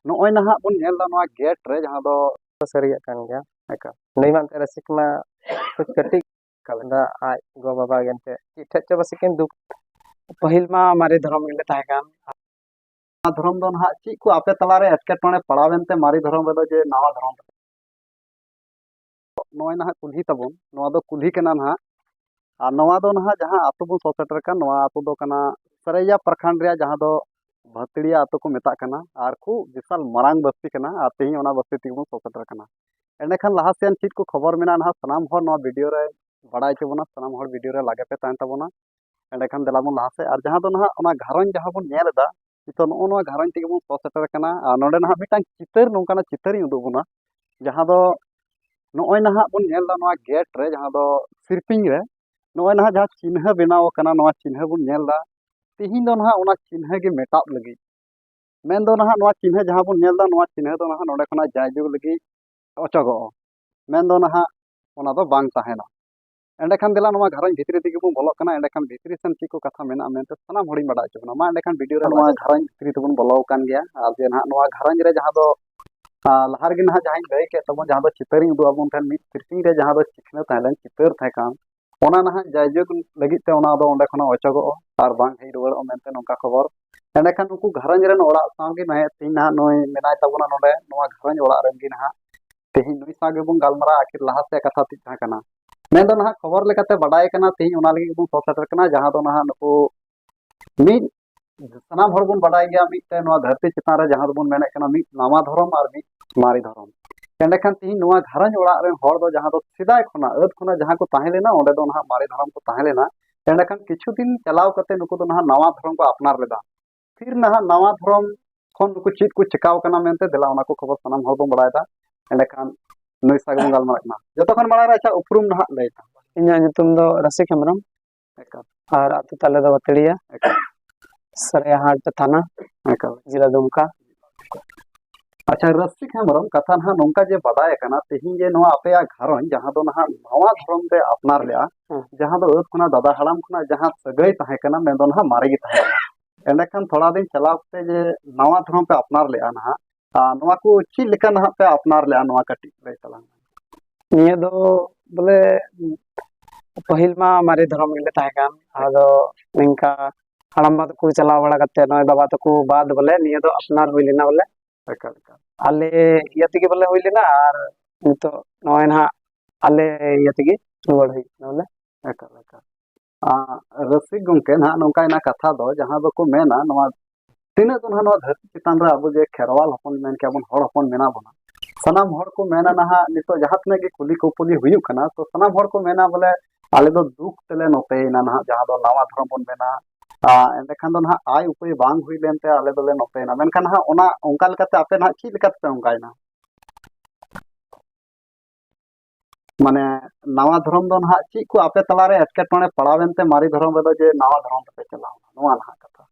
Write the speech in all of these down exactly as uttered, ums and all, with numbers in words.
ᱱᱚᱜᱼᱚᱭ ᱱᱟᱦᱟᱜ ᱵᱚᱱ ᱧᱮᱞ ᱮᱫᱟ ᱱᱚᱣᱟ ᱜᱮᱴ ᱨᱮ, ᱡᱟᱦᱟᱸ ᱫᱚ ᱥᱟᱹᱨᱤᱭᱟᱜ ᱠᱟᱱ ᱜᱮᱭᱟ᱾ ᱮᱠᱟᱞ᱾ ᱱᱩᱭ ᱢᱟ ᱮᱱᱛᱮ ᱨᱟᱹᱥᱤᱠ ᱢᱟ ᱠᱟᱹᱴᱤᱡ ᱠᱟᱞᱮᱱᱫᱟ ᱟᱡ ᱜᱚ ᱵᱟᱵᱟ ᱜᱮ ᱮᱱᱛᱮ ᱪᱮᱫ ᱴᱷᱮᱡ ᱪᱚ ᱯᱟᱥᱮ ᱠᱤᱱ ᱫᱩᱠ᱾ ᱯᱟᱹᱦᱤᱞ ᱢᱟ ᱢᱟᱨᱮ ᱫᱷᱚᱨᱚᱢ ᱜᱮᱞᱮ ᱛᱟᱦᱮᱸ ᱠᱟᱱ᱾ ᱱᱟᱣᱟ ᱫᱷᱚᱨᱚᱢ ᱫᱚ ᱱᱟᱦᱟᱜ ᱪᱮᱫ ᱠᱚ ᱟᱯᱮ ᱛᱟᱞᱟᱨᱮ ᱮᱴᱠᱮᱴᱚᱬᱮ ᱯᱟᱲᱟᱣ ᱮᱱᱛᱮ ᱢᱟᱨᱮ ᱫᱷᱚᱨᱚᱢ ᱨᱮᱫᱚ ᱡᱮ ᱱᱟᱣᱟ ᱫᱷᱚᱨᱚᱢ? ᱱᱚᱜᱼᱚᱭ ᱱᱟᱦᱟᱜ ᱠᱩᱞᱦᱤ ᱛᱟᱵᱚᱱ, ᱱᱚᱣᱟ ᱫᱚ ᱠᱩᱞᱦᱤ ᱠᱟᱱᱟ ᱱᱟᱦᱟᱜ᱾ ᱟᱨ ᱱᱚᱣᱟ ᱫᱚ ᱱᱟᱦᱟᱜ ᱡᱟᱦᱟᱸ ᱟᱛᱳ ᱵᱚᱱ ᱥᱚ ᱥᱮᱴᱮᱨ ᱠᱟᱱ, ᱱᱚᱣᱟ ᱟᱛᱳ ᱫᱚ ᱠᱟᱱᱟ ᱥᱟᱨᱟᱭᱟ ᱯᱨᱚᱠᱷᱚᱸᱰ ᱨᱮᱭᱟᱜ, ᱡᱟᱦᱟᱸ ᱫᱚ ᱵᱷᱟᱹᱛᱲᱤᱭᱟ ᱟᱛᱳ ᱠᱚ ᱢᱮᱛᱟᱜ ᱠᱟᱱᱟ᱾ ᱟᱨ ᱠᱷᱩᱵ ᱵᱤᱥᱟᱞ ᱢᱟᱨᱟᱝ ᱵᱟᱥᱛᱤ ᱠᱟᱱᱟ, ᱟᱨ ᱛᱮᱦᱮᱧ ᱚᱱᱟ ᱵᱟᱥᱛᱤ ᱛᱮᱜᱮ ᱵᱚᱱ ᱥᱚ ᱥᱮᱴᱮᱨ ᱠᱟᱱᱟ᱾ ᱮᱸᱰᱮᱠᱷᱟᱱ ᱞᱟᱦᱟ ᱥᱮᱱ ᱪᱮᱫ ᱠᱚ ᱠᱷᱚᱵᱚᱨ ᱢᱮᱱᱟᱜᱼᱟ ᱱᱟᱦᱟᱜ, ᱥᱟᱱᱟᱢ ᱦᱚᱲ ᱱᱚᱣᱟ ᱵᱷᱤᱰᱤᱭᱳ ᱨᱮ ᱵᱟᱲᱟᱭ ᱦᱚᱪᱚ ᱵᱚᱱᱟ, ᱥᱟᱱᱟᱢ ᱦᱚᱲ ᱵᱷᱤᱰᱤᱭᱳ ᱨᱮ ᱞᱟᱜᱮ ᱯᱮ ᱛᱟᱦᱮᱱ ᱛᱟᱵᱚᱱᱟ᱾ ᱮᱸᱰᱮᱠᱷᱟᱱ ᱫᱮᱞᱟ ᱵᱚᱱ ᱞᱟᱦᱟ ᱥᱮᱫ᱾ ᱟᱨ ᱡᱟᱦᱟᱸ ᱫᱚ ᱱᱟᱦᱟᱜ ᱚᱱᱟ ᱜᱷᱟᱨᱚᱸᱡᱽ ᱡᱟᱦᱟᱸ ᱵᱚᱱ ᱧᱮᱞ ᱮᱫᱟ, ᱱᱤᱛᱚᱜ ᱱᱚᱜᱼᱚ ᱱᱚᱣᱟ ᱜᱷᱟᱨᱚᱸᱡᱽ ᱛᱮᱜᱮ ᱵᱚᱱ ᱥᱚ ᱥᱮᱴᱮᱨ ᱠᱟᱱᱟ᱾ ᱟᱨ ᱱᱚᱰᱮ ᱱᱟᱦᱟᱜ ᱢᱤᱫᱴᱟᱝ ᱪᱤᱛᱟᱹᱨᱤᱧ ᱩᱫᱩᱜ ᱵᱚᱱᱟ, ᱡᱟᱦᱟᱸ ᱫᱚ ᱱᱚᱜᱼᱚᱭ ᱱᱟᱦᱟᱜ ᱵᱚᱱ ᱧᱮᱞ ᱮᱫᱟ ᱱᱚᱣᱟ ᱜᱮᱴ ᱨᱮ, ᱡᱟᱦᱟᱸ ᱫᱚ ᱥᱤᱨᱯᱤᱧ ᱨᱮ ᱱᱚᱜᱼᱚᱭ ᱱᱟᱦᱟᱜ ᱡᱟᱦᱟᱸ ᱪᱤᱱᱦᱟᱹ ᱵᱮᱱᱟᱣ ᱟᱠᱟᱱᱟ, ᱱᱚᱣᱟ ᱪᱤᱱᱦᱟᱹ ᱵᱚᱱ ᱧᱮᱞ ᱮᱫᱟ᱾ ᱛᱮᱦᱮᱧ ᱫᱚ ᱱᱟᱦᱟᱜ ᱚᱱᱟ ᱪᱤᱱᱦᱟᱹ ᱜᱮ ᱢᱮᱴᱟᱣ ᱞᱟᱹᱜᱤᱫ, ᱢᱮᱱᱫᱚ ᱱᱟᱦᱟᱜ ᱱᱚᱣᱟ ᱪᱤᱱᱦᱟᱹ ᱡᱟᱦᱟᱸ ᱵᱚᱱ ᱧᱮᱞ ᱮᱫᱟ, ᱱᱚᱣᱟ ᱪᱤᱱᱦᱟᱹ ᱫᱚ ᱱᱟᱦᱟᱜ ᱱᱚᱰᱮ ᱠᱷᱚᱱᱟᱜ ᱡᱟᱭᱡᱩᱜᱽ ᱞᱟᱹᱜᱤᱫ ᱚᱪᱚᱜᱚᱜᱼᱟ, ᱢᱮᱱᱫᱚ ᱱᱟᱦᱟᱜ ᱚᱱᱟ ᱫᱚ ᱵᱟᱝ ᱛᱟᱦᱮᱱᱟ᱾ ᱮᱸᱰᱮᱠᱷᱟᱱ ᱫᱮᱞᱟ ᱱᱚᱣᱟ ᱜᱷᱟᱨᱚᱸᱡᱽ ᱵᱷᱤᱛᱨᱤ ᱛᱮᱜᱮ ᱵᱚᱱ ᱵᱚᱞᱚᱜ ᱠᱟᱱᱟ᱾ ᱮᱸᱰᱮᱠᱷᱟᱱ ᱵᱷᱤᱛᱨᱤ ᱥᱮᱱ ᱪᱮᱫ ᱠᱚ ᱠᱟᱛᱷᱟ ᱢᱮᱱᱟᱜᱼᱟ ᱢᱮᱱᱛᱮ ᱥᱟᱱᱟᱢ ᱦᱚᱲᱤᱧ ᱵᱟᱰᱟᱭ ᱦᱚᱪᱚ ᱵᱚᱱᱟ᱾ ᱢᱟ ᱮᱸᱰᱮᱠᱷᱟᱱ ᱵᱷᱤᱰᱤᱭᱳ ᱨᱮ ᱱᱚᱣᱟ ᱜᱷᱟᱨᱚᱸᱡᱽ ᱵᱷᱤᱛᱨᱤ ᱛᱮᱵᱚᱱ ᱵᱚᱞᱚ ᱟᱠᱟᱱ ᱜᱮᱭᱟ᱾ ᱟᱨ ᱡᱮ ᱱᱟᱦᱟᱜ ᱱᱚᱣᱟ ᱜᱷᱟᱨᱚᱸᱡᱽ ᱨᱮ ᱡᱟᱦᱟᱸ ᱫᱚ, ᱟᱨ ᱞᱟᱦᱟ ᱨᱮᱜᱮ ᱱᱟᱦᱟᱜ ᱡᱟᱦᱟᱸᱧ ᱞᱟᱹᱭ ᱠᱮᱫ ᱛᱟᱵᱚᱱ, ᱡᱟᱦᱟᱸ ᱫᱚ ᱪᱤᱛᱟᱹᱨᱤᱧ ᱩᱫᱩᱜ ᱟᱵᱚᱱ ᱛᱟᱦᱮᱱ, ᱢᱤᱫ ᱥᱤᱨᱯᱤᱧ ᱨᱮ ᱡᱟᱦᱟᱸ ᱫᱚ ᱪᱤᱠᱷᱱᱟᱹ ᱛᱟᱦᱮᱸ ᱞᱮᱱ, ᱪᱤᱛᱟᱹᱨ ᱛᱟᱦᱮᱸ ᱠᱟᱱ, ᱚᱱᱟ ᱱᱟᱦᱟᱜ ᱡᱟᱭᱡᱩᱜᱽ ᱞᱟᱹᱜᱤᱫ ᱛᱮ ᱚᱱᱟ ᱫᱚ ᱚᱸᱰᱮ ᱠᱷᱚᱱᱟᱜ ᱚᱪᱚᱜᱚᱜᱼᱟ ᱟᱨ ᱵᱟᱝ ᱦᱮᱡ ᱨᱩᱣᱟᱹᱲᱚᱜᱼᱟ ᱢᱮᱱᱛᱮ ᱱᱚᱝᱠᱟ ᱠᱷᱚᱵᱚᱨ᱾ ᱮᱸᱰᱮᱠᱷᱟᱱ ᱩᱱᱠᱩ ᱜᱷᱟᱨᱚᱸᱡᱽ ᱨᱮᱱ ᱚᱲᱟᱜ ᱥᱟᱶ ᱜᱮ ᱱᱟᱦᱟᱜ ᱛᱮᱦᱮᱧ ᱱᱟᱦᱟᱜ ᱱᱩᱭ ᱢᱮᱱᱟᱭ ᱛᱟᱵᱚᱱᱟ ᱱᱚᱰᱮ, ᱱᱚᱣᱟ ᱜᱷᱟᱨᱚᱸᱡᱽ ᱚᱲᱟᱜ ᱨᱮᱱ ᱜᱮ ᱱᱟᱦᱟᱜ ᱛᱮᱦᱮᱧ ᱱᱩᱭ ᱥᱟᱶ ᱜᱮᱵᱚᱱ ᱜᱟᱞᱢᱟᱨᱟᱣᱟ᱾ ᱟᱹᱠᱷᱤᱨ ᱞᱟᱦᱟ ᱥᱮᱫ ᱠᱟᱛᱷᱟ ᱪᱮᱫ ᱛᱟᱦᱮᱸ ᱠᱟᱱᱟ, ᱢᱮᱱᱫᱚ ᱱᱟᱦᱟᱜ ᱠᱷᱚᱵᱚᱨ ᱞᱮᱠᱟᱛᱮ ᱵᱟᱰᱟᱭ ᱠᱟᱱᱟ, ᱛᱮᱦᱮᱧ ᱚᱱᱟ ᱞᱟᱹᱜᱤᱫ ᱜᱮᱵᱚᱱ ᱥᱚ ᱥᱮᱴᱮᱨ ᱠᱟᱱᱟ, ᱡᱟᱦᱟᱸ ᱫᱚ ᱱᱟᱦᱟᱜ ᱱᱩᱠᱩ ᱢᱤᱫ ᱥᱟᱱᱟᱢ ᱦᱚᱲ ᱵᱚᱱ ᱵᱟᱰᱟᱭ ᱜᱮᱭᱟ, ᱢᱤᱫᱴᱮᱱ ᱱᱚᱣᱟ ᱫᱷᱟᱹᱨᱛᱤ ᱪᱮᱛᱟᱱ ᱨᱮ ᱡᱟᱦᱟᱸ ᱫᱚᱵᱚᱱ ᱢᱮᱱᱮᱫ ᱠᱟᱱᱟ ᱢᱤᱫ ᱱᱟᱣᱟ ᱫᱷᱚᱨᱚᱢ ᱟᱨ ᱢᱤᱫ ᱢᱟᱨᱮ ᱫᱷᱚᱨᱚᱢ᱾ ᱮᱸᱰᱮᱠᱷᱟᱱ ᱛᱮᱦᱮᱧ ᱱᱚᱣᱟ ᱜᱷᱟᱨᱚᱸᱡᱽ ᱚᱲᱟᱜ ᱨᱮᱱ ᱦᱚᱲ ᱫᱚ ᱡᱟᱦᱟᱸ ᱫᱚ ᱥᱮᱫᱟᱭ ᱠᱷᱚᱱᱟᱜ, ᱟᱹᱫ ᱠᱷᱚᱱᱟᱜ ᱡᱟᱦᱟᱸ ᱠᱚ ᱛᱟᱦᱮᱸ ᱞᱮᱱᱟ, ᱚᱸᱰᱮ ᱫᱚ ᱱᱟᱦᱟᱜ ᱢᱟᱨᱮ ᱫᱷᱚᱨᱚᱢ ᱠᱚ ᱛᱟᱦᱮᱸ ᱞᱮᱱᱟ᱾ ᱮᱸᱰᱮᱠᱷᱟᱱ ᱠᱤᱪᱷᱩ ᱫᱤᱱ ᱪᱟᱞᱟᱣ ᱠᱟᱛᱮ ᱱᱩᱠᱩ ᱫᱚ ᱱᱟᱦᱟᱜ ᱱᱟᱣᱟ ᱫᱷᱚᱨᱚᱢ ᱠᱚ ᱟᱯᱱᱟᱨ ᱞᱮᱫᱟ᱾ ᱯᱷᱤᱨ ᱱᱟᱦᱟᱜ ᱱᱟᱣᱟ ᱫᱷᱚᱨᱚᱢ ᱠᱷᱚᱱ ᱱᱩᱠᱩ ᱪᱮᱫ ᱠᱚ ᱪᱤᱠᱟᱣ ᱠᱟᱱᱟ ᱢᱮᱱᱛᱮ, ᱫᱮᱞᱟ ᱚᱱᱟ ᱠᱚ ᱠᱷᱚᱵᱚᱨ ᱥᱟᱱᱟᱢ ᱦᱚᱲ ᱵᱚᱱ ᱵᱟᱲᱟᱭᱮᱫᱟ᱾ ᱮᱸᱰᱮᱠᱷᱟᱱ ᱱᱩᱭ ᱥᱟᱶ ᱜᱮᱵᱚᱱ ᱜᱟᱞᱢᱟᱨᱟᱜ ᱠᱟᱱᱟ᱾ ᱡᱚᱛᱚ ᱠᱷᱚᱱ ᱢᱟᱲᱟᱝ ᱨᱮ ᱟᱪᱪᱷᱟ ᱩᱯᱨᱩᱢ ᱱᱟᱦᱟᱜ ᱞᱟᱹᱭ ᱛᱟᱢ᱾ ᱤᱧᱟᱹᱜ ᱧᱩᱛᱩᱢ ᱫᱚ ᱨᱟᱥᱤᱠ ᱦᱮᱢᱵᱨᱚᱢ᱾ ᱮᱠᱟᱞ᱾ ᱟᱨ ᱟᱹᱛᱩ ᱛᱟᱞᱮ ᱫᱚ ᱵᱟᱹᱛᱲᱤᱭᱟ᱾ ᱮᱠᱟᱞ᱾ ᱥᱟᱹᱨᱟᱹᱭᱟᱹ ᱦᱟᱴ ᱛᱷᱟᱱᱟ᱾ ᱮᱠᱟᱞ᱾ ᱡᱮᱞᱟ ᱫᱩᱢᱠᱟ᱾ ᱟᱪᱪᱷᱟ, ᱨᱟᱹᱥᱤᱠ ᱦᱮᱢᱵᱨᱚᱢ, ᱠᱟᱛᱷᱟ ᱱᱟᱦᱟᱜ ᱱᱚᱝᱠᱟ ᱡᱮ ᱵᱟᱰᱟᱭ ᱟᱠᱟᱱᱟ, ᱛᱮᱦᱮᱧ ᱡᱮ ᱱᱚᱣᱟ ᱟᱯᱮᱭᱟᱜ ᱜᱷᱟᱨᱚᱸᱡᱽ, ᱡᱟᱦᱟᱸ ᱫᱚ ᱱᱟᱦᱟᱜ ᱱᱟᱣᱟ ᱫᱷᱚᱨᱚᱢ ᱯᱮ ᱟᱯᱱᱟᱨ ᱞᱮᱜᱼᱟ, ᱦᱮᱸ᱾ ᱡᱟᱦᱟᱸ ᱫᱚ ᱟᱹᱫ ᱠᱷᱚᱱᱟᱜ ᱫᱟᱫᱟ ᱦᱟᱲᱟᱢ ᱠᱷᱚᱱᱟᱜ ᱡᱟᱦᱟᱸ ᱥᱟᱹᱜᱟᱹᱭ ᱛᱟᱦᱮᱸ ᱠᱟᱱᱟ, ᱢᱮᱱᱫᱚ ᱱᱟᱦᱟᱜ ᱢᱟᱨᱮ ᱜᱮ ᱛᱟᱦᱮᱸ ᱠᱟᱱᱟ᱾ ᱮᱸᱰᱮᱠᱷᱟᱱ ᱛᱷᱚᱲᱟ ᱫᱤᱱ ᱪᱟᱞᱟᱣ ᱠᱟᱛᱮ ᱡᱮ ᱱᱟᱣᱟ ᱫᱷᱚᱨᱚᱢ ᱯᱮ ᱟᱯᱱᱟᱨ ᱞᱮᱜᱼᱟ ᱱᱟᱦᱟᱜ, ᱟᱨ ᱱᱚᱣᱟ ᱠᱚ ᱪᱮᱫ ᱞᱮᱠᱟ ᱱᱟᱦᱟᱜ ᱯᱮ ᱟᱯᱱᱟᱨ ᱞᱮᱜᱼᱟ, ᱱᱚᱣᱟ ᱠᱟᱹᱴᱤᱡ ᱞᱟᱹᱭ ᱛᱟᱞᱟᱝ ᱢᱮ᱾ ᱱᱤᱭᱟᱹ ᱫᱚ ᱵᱚᱞᱮ ᱯᱟᱹᱦᱤᱞ ᱢᱟ ᱢᱟᱨᱮ ᱫᱷᱚᱨᱚᱢ ᱜᱮᱞᱮ ᱛᱟᱦᱮᱸ ᱠᱟᱱ, ᱟᱫᱚ ᱱᱤᱝᱠᱟ ᱦᱟᱲᱟᱢ ᱵᱟ ᱛᱟᱠᱚ ᱪᱟᱞᱟᱣ ᱵᱟᱲᱟ ᱠᱟᱛᱮ, ᱱᱚᱜᱼᱚᱭ ᱵᱟᱵᱟ ᱛᱟᱠᱚ ᱵᱟᱫ ᱵᱚᱞᱮ ᱱᱤᱭᱟᱹ ᱫᱚ ᱟᱯᱱᱟᱨ ᱦᱩᱭ ᱞᱮᱱᱟ ᱵᱚᱞᱮ᱾ ᱮᱠᱟᱞ, ᱮᱠᱟᱞ᱾ ᱟᱞᱮ ᱤᱭᱟᱹ ᱛᱮᱜᱮ ᱵᱚᱞᱮ ᱦᱩᱭ ᱞᱮᱱᱟ, ᱟᱨ ᱱᱤᱛᱚᱜ ᱱᱚᱜᱼᱚᱭ ᱱᱟᱦᱟᱜ ᱟᱞᱮ ᱤᱭᱟᱹ ᱛᱮᱜᱮ ᱨᱩᱣᱟᱹᱲ ᱦᱩᱭᱩᱜ ᱠᱟᱱᱟ ᱵᱚᱞᱮ᱾ ᱮᱠᱟᱞ, ᱮᱠᱟᱞ᱾ ᱟᱸ, ᱨᱟᱹᱥᱤᱠ ᱜᱚᱢᱠᱮ, ᱱᱟᱦᱟᱜ ᱱᱚᱝᱠᱟᱭᱮᱱᱟ ᱠᱟᱛᱷᱟ ᱫᱚ, ᱡᱟᱦᱟᱸ ᱫᱚᱠᱚ ᱢᱮᱱᱟ, ᱱᱚᱣᱟ ᱛᱤᱱᱟᱹᱜ ᱫᱚ ᱱᱟᱦᱟᱜ ᱱᱚᱣᱟ ᱫᱷᱟᱹᱨᱛᱤ ᱪᱮᱛᱟᱱ ᱨᱮ ᱟᱵᱚ ᱡᱮ ᱠᱷᱮᱨᱣᱟᱞ ᱦᱚᱯᱚᱱ ᱢᱮᱱ ᱠᱮᱭᱟ ᱵᱚᱱ, ᱦᱚᱲ ᱦᱚᱯᱚᱱ ᱢᱮᱱᱟᱜ ᱵᱚᱱᱟ, ᱥᱟᱱᱟᱢ ᱦᱚᱲ ᱠᱚ ᱢᱮᱱᱟ ᱱᱟᱦᱟᱜ, ᱱᱤᱛᱚᱜ ᱡᱟᱦᱟᱸ ᱛᱤᱱᱟᱹᱜ ᱜᱮ ᱠᱩᱞᱤ ᱠᱩᱯᱩᱞᱤ ᱦᱩᱭᱩᱜ ᱠᱟᱱᱟ, ᱛᱚ ᱥᱟᱱᱟᱢ ᱦᱚᱲ ᱠᱚ ᱢᱮᱱᱟ ᱵᱚᱞᱮ, ᱟᱞᱮ ᱫᱚ ᱫᱩᱠ ᱛᱮᱞᱮ ᱱᱚᱛᱮᱭᱮᱱᱟ ᱱᱟᱦᱟᱜ, ᱡᱟᱦᱟᱸ ᱫᱚ ᱱᱟᱣᱟ ᱫᱷᱚᱨᱚᱢ ᱵᱚᱱ ᱢᱮᱱᱟ᱾ ᱟᱨ ᱮᱸᱰᱮᱠᱷᱟᱱ ᱫᱚ ᱱᱟᱦᱟᱜ ᱟᱭ ᱩᱯᱟᱹᱭ ᱵᱟᱝ ᱦᱩᱭ ᱞᱮᱱᱛᱮ ᱟᱞᱮ ᱫᱚᱞᱮ ᱱᱚᱛᱮᱭᱮᱱᱟ᱾ ᱢᱮᱱᱠᱷᱟᱱ ᱱᱟᱦᱟᱜ ᱚᱱᱟ ᱚᱱᱠᱟ ᱞᱮᱠᱟᱛᱮ ᱟᱯᱮ ᱱᱟᱦᱟᱜ ᱪᱮᱫ ᱞᱮᱠᱟ ᱛᱮᱯᱮ ᱚᱱᱠᱟᱭᱮᱱᱟ? ᱢᱟᱱᱮ ᱱᱟᱣᱟ ᱫᱷᱚᱨᱚᱢ ᱫᱚ ᱱᱟᱦᱟᱜ ᱪᱮᱫ ᱠᱚ ᱟᱯᱮ ᱛᱟᱞᱟᱨᱮ ᱮᱴᱠᱮᱴᱚᱬᱮ ᱯᱟᱲᱟᱣᱮᱱ ᱛᱮ ᱢᱟᱨᱮ ᱫᱷᱚᱨᱚᱢ ᱨᱮᱫᱚ ᱡᱮ ᱱᱟᱣᱟ ᱫᱷᱚᱨᱚᱢ ᱨᱮᱯᱮ ᱪᱟᱞᱟᱣᱱᱟ, ᱱᱚᱣᱟ ᱱᱟᱦᱟᱜ ᱠᱟᱛᱷᱟ᱾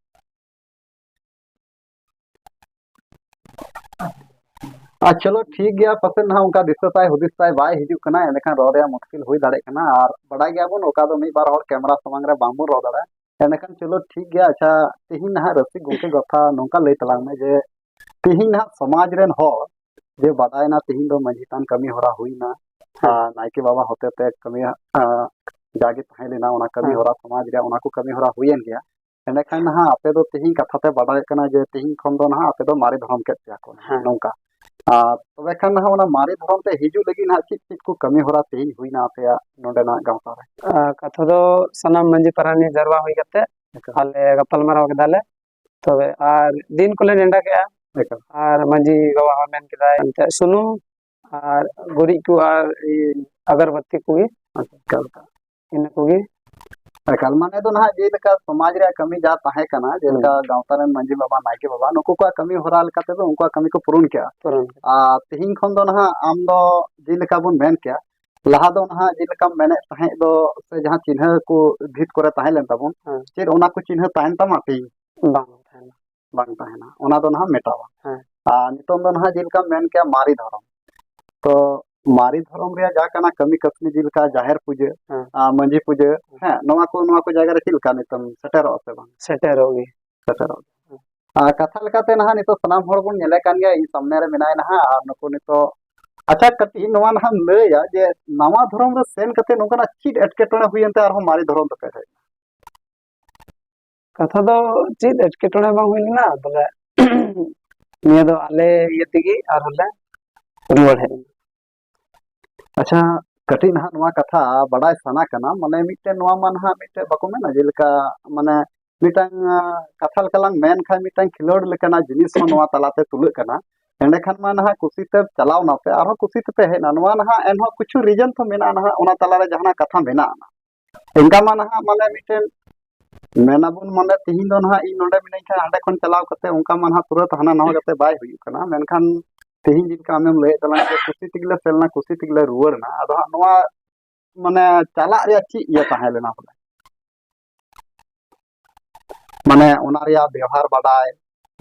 ᱟᱨ ᱪᱚᱞᱚ ᱴᱷᱤᱠ ᱜᱮᱭᱟ, ᱯᱟᱥᱮᱡ ᱱᱟᱦᱟᱜ ᱚᱱᱠᱟ ᱫᱤᱥᱟᱹ ᱛᱟᱭ ᱦᱩᱫᱤᱥ ᱛᱟᱭ ᱵᱟᱭ ᱦᱤᱡᱩᱜ ᱠᱟᱱᱟ, ᱮᱸᱰᱮᱠᱷᱟᱱ ᱨᱚᱲ ᱨᱮᱭᱟᱜ ᱢᱩᱥᱠᱤᱞ ᱦᱩᱭ ᱫᱟᱲᱮᱭᱟᱜ ᱠᱟᱱᱟ᱾ ᱟᱨ ᱵᱟᱰᱟᱭ ᱜᱮᱭᱟᱵᱚᱱ ᱚᱠᱟ ᱫᱚ ᱢᱤᱫ ᱵᱟᱨ ᱦᱚᱲ ᱠᱮᱢᱮᱨᱟ ᱥᱟᱢᱟᱝ ᱨᱮ ᱵᱟᱝᱵᱚᱱ ᱨᱚᱲ ᱫᱟᱲᱮᱭᱟᱜᱼᱟ᱾ ᱮᱸᱰᱮᱠᱷᱟᱱ ᱪᱚᱞᱚ ᱴᱷᱤᱠ ᱜᱮᱭᱟ, ᱟᱪᱪᱷᱟ, ᱛᱮᱦᱮᱧ ᱱᱟᱦᱟᱜ ᱨᱟᱹᱥᱤ ᱜᱚᱢᱠᱮ ᱠᱟᱛᱷᱟ ᱱᱚᱝᱠᱟ ᱞᱟᱹᱭ ᱛᱟᱞᱟᱝ ᱢᱮ ᱡᱮ ᱛᱮᱦᱮᱧ ᱱᱟᱦᱟᱜ ᱥᱚᱢᱟᱡᱽ ᱨᱮᱱ ᱦᱚᱲ ᱡᱮ ᱵᱟᱰᱟᱭᱱᱟ ᱛᱮᱦᱮᱧ ᱫᱚ ᱢᱟᱹᱡᱷᱤ ᱛᱷᱟᱱ ᱠᱟᱹᱢᱤ ᱦᱚᱨᱟ ᱦᱩᱭᱱᱟ, ᱦᱮᱸ᱾ ᱟᱨ ᱱᱟᱭᱠᱮ ᱵᱟᱵᱟ ᱦᱚᱛᱮᱛᱮ ᱠᱟᱹᱢᱤ, ᱟᱨ ᱡᱟᱜᱮ ᱛᱟᱦᱮᱸ ᱞᱮᱱᱟ ᱚᱱᱟ ᱠᱟᱹᱢᱤ ᱦᱮᱸ᱾ ᱦᱚᱨᱟ ᱥᱚᱢᱟᱡᱽ ᱨᱮᱭᱟᱜ ᱚᱱᱟ ᱠᱚ ᱠᱟᱹᱢᱤ ᱦᱚᱨᱟ ᱦᱩᱭᱮᱱ ᱜᱮᱭᱟ᱾ ᱮᱸᱰᱮᱠᱷᱟᱱ ᱱᱟᱦᱟᱜ ᱟᱯᱮ ᱫᱚ ᱛᱮᱦᱮᱧ ᱠᱟᱛᱷᱟ ᱛᱮ ᱵᱟᱰᱟᱭᱚᱜ ᱠᱟᱱᱟ ᱡᱮ ᱛᱮᱦᱮᱧ ᱠᱷᱚᱱ ᱫᱚ ᱱᱟᱦᱟᱜ ᱟᱯᱮ ᱫᱚ ᱢᱟᱨᱮ ᱫᱷᱚᱨᱚᱢ ᱠᱮᱫ ᱯᱮᱭᱟ ᱠᱚ ᱦᱮᱸ᱾ ᱱᱚᱝᱠᱟ᱾ ᱟᱨ ᱛᱚᱵᱮ ᱠᱷᱟᱱ ᱱᱟᱦᱟᱜ ᱚᱱᱟ ᱢᱟᱨᱮ ᱫᱷᱚᱨᱚᱢ ᱛᱮ ᱦᱤᱡᱩᱜ ᱞᱟᱹᱜᱤᱫ ᱱᱟᱦᱟᱜ ᱪᱮᱫ ᱪᱮᱫ ᱠᱚ ᱠᱟᱹᱢᱤ ᱦᱚᱨᱟ ᱛᱮᱦᱮᱧ ᱦᱩᱭᱱᱟ ᱟᱯᱮᱭᱟᱜ ᱱᱚᱰᱮᱱᱟᱜ ᱜᱟᱶᱛᱟ ᱨᱮ? ᱟᱨ ᱠᱟᱛᱷᱟ ᱫᱚ ᱥᱟᱱᱟᱢ ᱢᱟᱹᱡᱷᱤ ᱯᱟᱨᱟᱱᱤᱠ ᱡᱟᱨᱣᱟ ᱦᱩᱭ ᱠᱟᱛᱮ ᱮᱠᱟᱞ᱾ ᱟᱞᱮ ᱜᱟᱯᱟᱞ ᱢᱟᱨᱟᱣ ᱠᱮᱫᱟᱞᱮ᱾ ᱛᱚᱵᱮ ᱟᱨ ᱫᱤᱱ ᱠᱚᱞᱮ ᱱᱮᱰᱟ ᱠᱮᱜᱼᱟ᱾ ᱮᱠᱟᱞ᱾ ᱟᱨ ᱢᱟᱹᱡᱷᱤ ᱵᱟᱵᱟ ᱦᱚᱸ ᱢᱮᱱ ᱠᱮᱫᱟᱭ ᱮᱱᱛᱮ ᱥᱩᱱᱩᱢ ᱟᱨ ᱜᱩᱨᱤᱡ ᱠᱚ ᱟᱨ ᱤᱭᱟᱹ ᱟᱜᱚᱨᱵᱟᱹᱛᱤ ᱠᱚᱜᱮ᱾ ᱟᱪᱪᱷᱟ, ᱮᱠᱟᱞ, ᱮᱠᱟᱞ᱾ ᱤᱱᱟᱹ ᱠᱚᱜᱮ᱾ ᱮᱠᱟᱞ, ᱢᱟᱱᱮ ᱫᱚ ᱱᱟᱦᱟᱜ ᱡᱮᱞᱮᱠᱟ ᱥᱚᱢᱟᱡᱽ ᱨᱮᱭᱟᱜ ᱠᱟᱹᱢᱤ ᱡᱟ ᱛᱟᱦᱮᱸ ᱠᱟᱱᱟ, ᱡᱮᱞᱮᱠᱟ ᱦᱩᱸ᱾ ᱜᱟᱶᱛᱟ ᱨᱮᱱ ᱢᱟᱹᱡᱷᱤ ᱵᱟᱵᱟ, ᱱᱟᱭᱠᱮ ᱵᱟᱵᱟ, ᱱᱩᱠᱩ ᱠᱚᱣᱟᱜ ᱠᱟᱹᱢᱤ ᱦᱚᱨᱟ ᱞᱮᱠᱟ ᱛᱮᱫᱚ ᱩᱱᱠᱩᱣᱟᱜ ᱠᱟᱹᱢᱤ ᱠᱚ ᱯᱩᱨᱩᱱ ᱠᱮᱜᱼᱟ᱾ ᱯᱩᱨᱩᱱ ᱠᱮᱜᱼᱟ᱾ ᱟᱨ ᱛᱮᱦᱮᱧ ᱠᱷᱚᱱ ᱫᱚ ᱱᱟᱦᱟᱜ ᱟᱢ ᱫᱚ ᱡᱮᱞᱮᱠᱟ ᱵᱚᱱ ᱢᱮᱱ ᱠᱮᱭᱟ, ᱞᱟᱦᱟ ᱫᱚ ᱱᱟᱦᱟᱜ ᱡᱮᱞᱮᱠᱟᱢ ᱢᱮᱱᱮᱫ ᱛᱟᱦᱮᱸᱫ ᱫᱚ, ᱥᱮ ᱡᱟᱦᱟᱸ ᱪᱤᱱᱦᱟᱹ ᱠᱚ ᱵᱷᱤᱛ ᱠᱚᱨᱮ ᱛᱟᱦᱮᱸ ᱞᱮᱱ ᱛᱟᱵᱚᱱ, ᱦᱮᱸ᱾ ᱪᱮᱫ ᱚᱱᱟ ᱠᱚ ᱪᱤᱱᱦᱟᱹ ᱛᱟᱦᱮᱱ ᱛᱟᱢᱟ ᱛᱮᱦᱮᱧ? ᱵᱟᱝ ᱛᱟᱦᱮᱱᱟ᱾ ᱵᱟᱝ ᱛᱟᱦᱮᱱᱟ, ᱚᱱᱟ ᱫᱚ ᱱᱟᱦᱟᱜ ᱢᱮᱴᱟᱣᱟ᱾ ᱦᱮᱸ᱾ ᱟᱨ ᱱᱤᱛᱚᱝ ᱫᱚ ᱱᱟᱦᱟᱜ ᱡᱮᱞᱮᱠᱟᱢ ᱢᱮᱱ ᱠᱮᱭᱟ ᱢᱟᱨᱮ ᱫᱷᱚᱨᱚᱢ, ᱛᱚ ᱢᱟᱨᱮ ᱫᱷᱚᱨᱚᱢ ᱨᱮᱭᱟᱜ ᱡᱟ ᱠᱟᱱᱟ ᱠᱟᱹᱢᱤ ᱠᱟᱹᱥᱱᱤ, ᱡᱮᱞᱮᱠᱟ ᱡᱟᱦᱮᱨ ᱯᱩᱡᱟᱹ, ᱦᱮᱸ᱾ ᱟᱨ ᱢᱟᱹᱡᱷᱤ ᱯᱩᱡᱟᱹ, ᱦᱮᱸ᱾ ᱦᱮᱸ, ᱱᱚᱣᱟ ᱠᱚ, ᱱᱚᱣᱟ ᱠᱚ ᱡᱟᱭᱜᱟ ᱨᱮ ᱪᱮᱫ ᱞᱮᱠᱟ ᱱᱤᱛᱚᱝ ᱥᱮᱴᱮᱨᱚᱜᱼᱟ ᱥᱮ ᱵᱟᱝ? ᱥᱮᱴᱮᱨᱚᱜ ᱜᱮ᱾ ᱥᱮᱴᱮᱨᱚᱜ ᱜᱮ᱾ ᱟᱨ ᱠᱟᱛᱷᱟ ᱞᱮᱠᱟᱛᱮ ᱱᱟᱦᱟᱜ ᱱᱤᱛᱚᱜ ᱥᱟᱱᱟᱢ ᱦᱚᱲ ᱵᱚᱱ ᱧᱮᱞᱮ ᱠᱟᱱ ᱜᱮᱭᱟ, ᱤᱧ ᱥᱟᱢᱱᱮ ᱨᱮ ᱢᱮᱱᱟᱭ ᱱᱟᱦᱟᱜ, ᱟᱨ ᱱᱩᱠᱩ ᱱᱤᱛᱚᱜ, ᱟᱪᱪᱷᱟ, ᱠᱟᱹᱴᱤᱡ ᱱᱚᱣᱟ ᱱᱟᱦᱟᱜ ᱮᱢ ᱞᱟᱹᱭᱟ ᱡᱮ ᱱᱟᱣᱟ ᱫᱷᱚᱨᱚᱢ ᱨᱮ ᱥᱮᱱ ᱠᱟᱛᱮ ᱱᱚᱝᱠᱟᱱᱟᱜ ᱪᱮᱫ ᱮᱴᱠᱮᱴᱚᱬᱮ ᱦᱩᱭᱮᱱ ᱛᱮ ᱟᱨᱦᱚᱸ ᱢᱟᱨᱮ ᱫᱷᱚᱨᱚᱢ ᱫᱚᱯᱮ ᱦᱮᱡ ᱮᱱᱟ? ᱠᱟᱛᱷᱟ ᱫᱚ ᱪᱮᱫ ᱮᱴᱠᱮᱴᱚᱬᱮ ᱵᱟᱝ ᱦᱩᱭ ᱞᱮᱱᱟ, ᱵᱚᱞᱮ ᱱᱤᱭᱟᱹ ᱫᱚ ᱟᱞᱮ ᱤᱭᱟᱹ ᱛᱮᱜᱮ ᱟᱨᱦᱚᱸ ᱞᱮ ᱨᱩᱣᱟᱹᱲ ᱦᱮᱡ ᱮᱱᱟ᱾ ᱟᱪᱪᱷᱟ, ᱠᱟᱹᱴᱤᱡ ᱱᱟᱦᱟᱜ ᱱᱚᱣᱟ ᱠᱟᱛᱷᱟ ᱵᱟᱰᱟᱭ ᱥᱟᱱᱟ ᱠᱟᱱᱟ, ᱢᱟᱱᱮ ᱢᱤᱫᱴᱮᱱ ᱱᱚᱣᱟ ᱢᱟ ᱱᱟᱦᱟᱜ ᱢᱤᱫᱴᱮᱱ ᱵᱟᱠᱚ ᱢᱮᱱᱟ, ᱡᱮᱞᱮᱠᱟ ᱢᱟᱱᱮ ᱢᱤᱫᱴᱟᱝ, ᱟᱸ, ᱠᱟᱛᱷᱟ ᱞᱮᱠᱟ ᱞᱟᱝ ᱢᱮᱱ ᱠᱷᱟᱱ ᱢᱤᱫᱴᱟᱝ ᱠᱷᱮᱞᱳᱰ ᱞᱮᱠᱟᱱᱟᱜ ᱡᱤᱱᱤᱥ ᱦᱚᱸ ᱱᱚᱣᱟ ᱛᱟᱞᱟᱛᱮ ᱛᱩᱞᱟᱹᱜ ᱠᱟᱱᱟ᱾ ᱮᱸᱰᱮᱠᱷᱟᱱ ᱢᱟ ᱱᱟᱦᱟᱜ ᱠᱩᱥᱤᱛᱮ ᱪᱟᱞᱟᱣ ᱱᱟᱯᱮ, ᱟᱨᱦᱚᱸ ᱠᱩᱥᱤ ᱛᱮᱯᱮ ᱦᱮᱡ ᱮᱱᱟ, ᱱᱚᱣᱟ ᱱᱟᱦᱟᱜ ᱮᱱᱦᱚᱸ ᱠᱤᱪᱷᱩ ᱨᱤᱡᱚᱱ ᱛᱚ ᱢᱮᱱᱟᱜᱼᱟ ᱱᱟᱦᱟᱜ, ᱚᱱᱟ ᱛᱟᱞᱟᱨᱮ ᱡᱟᱦᱟᱱᱟᱜ ᱠᱟᱛᱷᱟ ᱢᱮᱱᱟᱜᱼᱟ ᱱᱟᱦᱟᱜ᱾ ᱮᱱᱠᱟ ᱢᱟ ᱱᱟᱦᱟᱜ ᱢᱟᱱᱮ ᱢᱤᱫᱴᱮᱱ ᱢᱮᱱᱟᱵᱚᱱ ᱢᱟᱱᱮ ᱛᱤᱦᱤᱧ ᱫᱚ ᱱᱟᱦᱟᱜ ᱤᱧ ᱱᱚᱰᱮ ᱢᱤᱱᱟᱹᱧ ᱠᱷᱟᱱ ᱦᱟᱸᱰᱮ ᱠᱷᱚᱱ ᱪᱟᱞᱟᱣ ᱠᱟᱛᱮ ᱚᱱᱠᱟ ᱢᱟ ᱱᱟᱦᱟᱜ ᱛᱩᱨᱟᱹᱛ ᱦᱟᱱᱟ ᱱᱟᱣᱟ ᱠᱟᱛᱮ ᱵᱟᱭ ᱦᱩᱭᱩᱜ ᱠᱟᱱᱟ᱾ ᱢᱮᱱᱠᱷᱟᱱ ᱛᱤᱦᱤᱧ ᱪᱮᱫ ᱞᱮᱠᱟ ᱟᱢᱮᱢ ᱞᱟᱹᱭᱮᱫ ᱛᱟᱞᱟᱝ ᱡᱮ ᱠᱩᱥᱤ ᱛᱮᱜᱮ ᱞᱮ ᱥᱮᱱ ᱞᱮᱱᱟ, ᱠᱩᱥᱤ ᱛᱮᱜᱮ ᱞᱮ ᱨᱩᱣᱟᱹᱲ ᱮᱱᱟ, ᱟᱫᱚ ᱦᱟᱸᱜ ᱱᱚᱣᱟ ᱢᱟᱱᱮ ᱪᱟᱞᱟᱜ ᱨᱮᱭᱟᱜ ᱪᱮᱫ ᱤᱭᱟᱹ ᱛᱟᱦᱮᱸ ᱞᱮᱱᱟ ᱵᱚᱞᱮ? ᱢᱟᱱᱮ ᱚᱱᱟ ᱨᱮᱭᱟᱜ ᱵᱮᱣᱦᱟᱨ ᱵᱟᱰᱟᱭ,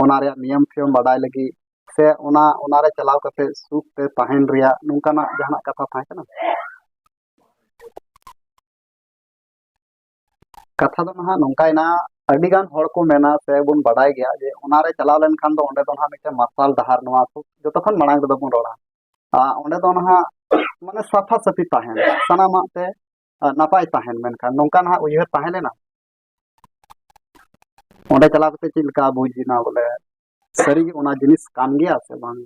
ᱚᱱᱟ ᱨᱮᱭᱟᱜ ᱱᱤᱭᱚᱢ ᱠᱟᱹᱱᱩᱱ ᱵᱟᱰᱟᱭ ᱞᱟᱹᱜᱤᱫ, ᱥᱮ ᱚᱱᱟ, ᱚᱱᱟ ᱨᱮ ᱪᱟᱞᱟᱣ ᱠᱟᱛᱮ ᱥᱩᱠ ᱛᱮ ᱛᱟᱦᱮᱱ ᱨᱮᱭᱟᱜ ᱱᱚᱝᱠᱟᱱᱟᱜ ᱡᱟᱦᱟᱱᱟᱜ ᱠᱟᱛᱷᱟ ᱛᱟᱦᱮᱸ ᱠᱟᱱᱟ? ᱠᱟᱛᱷᱟ ᱫᱚ ᱱᱟᱦᱟᱜ ᱱᱚᱝᱠᱟᱭᱮᱱᱟ, ᱟᱹᱰᱤ ᱜᱟᱱ ᱦᱚᱲ ᱠᱚ ᱢᱮᱱᱟ ᱥᱮ ᱵᱚᱱ ᱵᱟᱰᱟᱭ ᱜᱮᱭᱟ ᱡᱮ ᱚᱱᱟ ᱨᱮ ᱪᱟᱞᱟᱣ ᱞᱮᱱᱠᱷᱟᱱ ᱫᱚ ᱚᱸᱰᱮ ᱫᱚ ᱱᱟᱦᱟᱜ ᱢᱤᱫᱴᱮᱱ ᱢᱟᱨᱥᱟᱞ ᱰᱟᱦᱟᱨ, ᱱᱚᱣᱟ ᱠᱚ ᱡᱚᱛᱚ ᱠᱷᱚᱱ ᱢᱟᱲᱟᱝ ᱨᱮᱫᱚ ᱵᱚᱱ ᱨᱚᱲᱟ᱾ ᱟᱨ ᱚᱸᱰᱮ ᱫᱚ ᱱᱟᱦᱟᱜ ᱢᱟᱱᱮ ᱥᱟᱯᱷᱟ ᱥᱟᱹᱯᱷᱤ ᱛᱟᱦᱮᱱ, ᱥᱟᱱᱟᱢᱟᱜ ᱛᱮ, ᱟᱨ ᱱᱟᱯᱟᱭ ᱛᱟᱦᱮᱱ, ᱢᱮᱱᱠᱷᱟᱱ ᱱᱚᱝᱠᱟ ᱱᱟᱦᱟᱜ ᱩᱭᱦᱟᱹᱨ ᱛᱟᱦᱮᱸ ᱞᱮᱱᱟ? ᱚᱸᱰᱮ ᱪᱟᱞᱟᱣ ᱠᱟᱛᱮ ᱪᱮᱫ ᱞᱮᱠᱟ ᱵᱩᱡᱽ ᱮᱱᱟ ᱵᱚᱞᱮ ᱥᱟᱹᱨᱤᱜᱮ ᱚᱱᱟ ᱡᱤᱱᱤᱥ ᱠᱟᱱ ᱜᱮᱭᱟ ᱥᱮ ᱵᱟᱝ?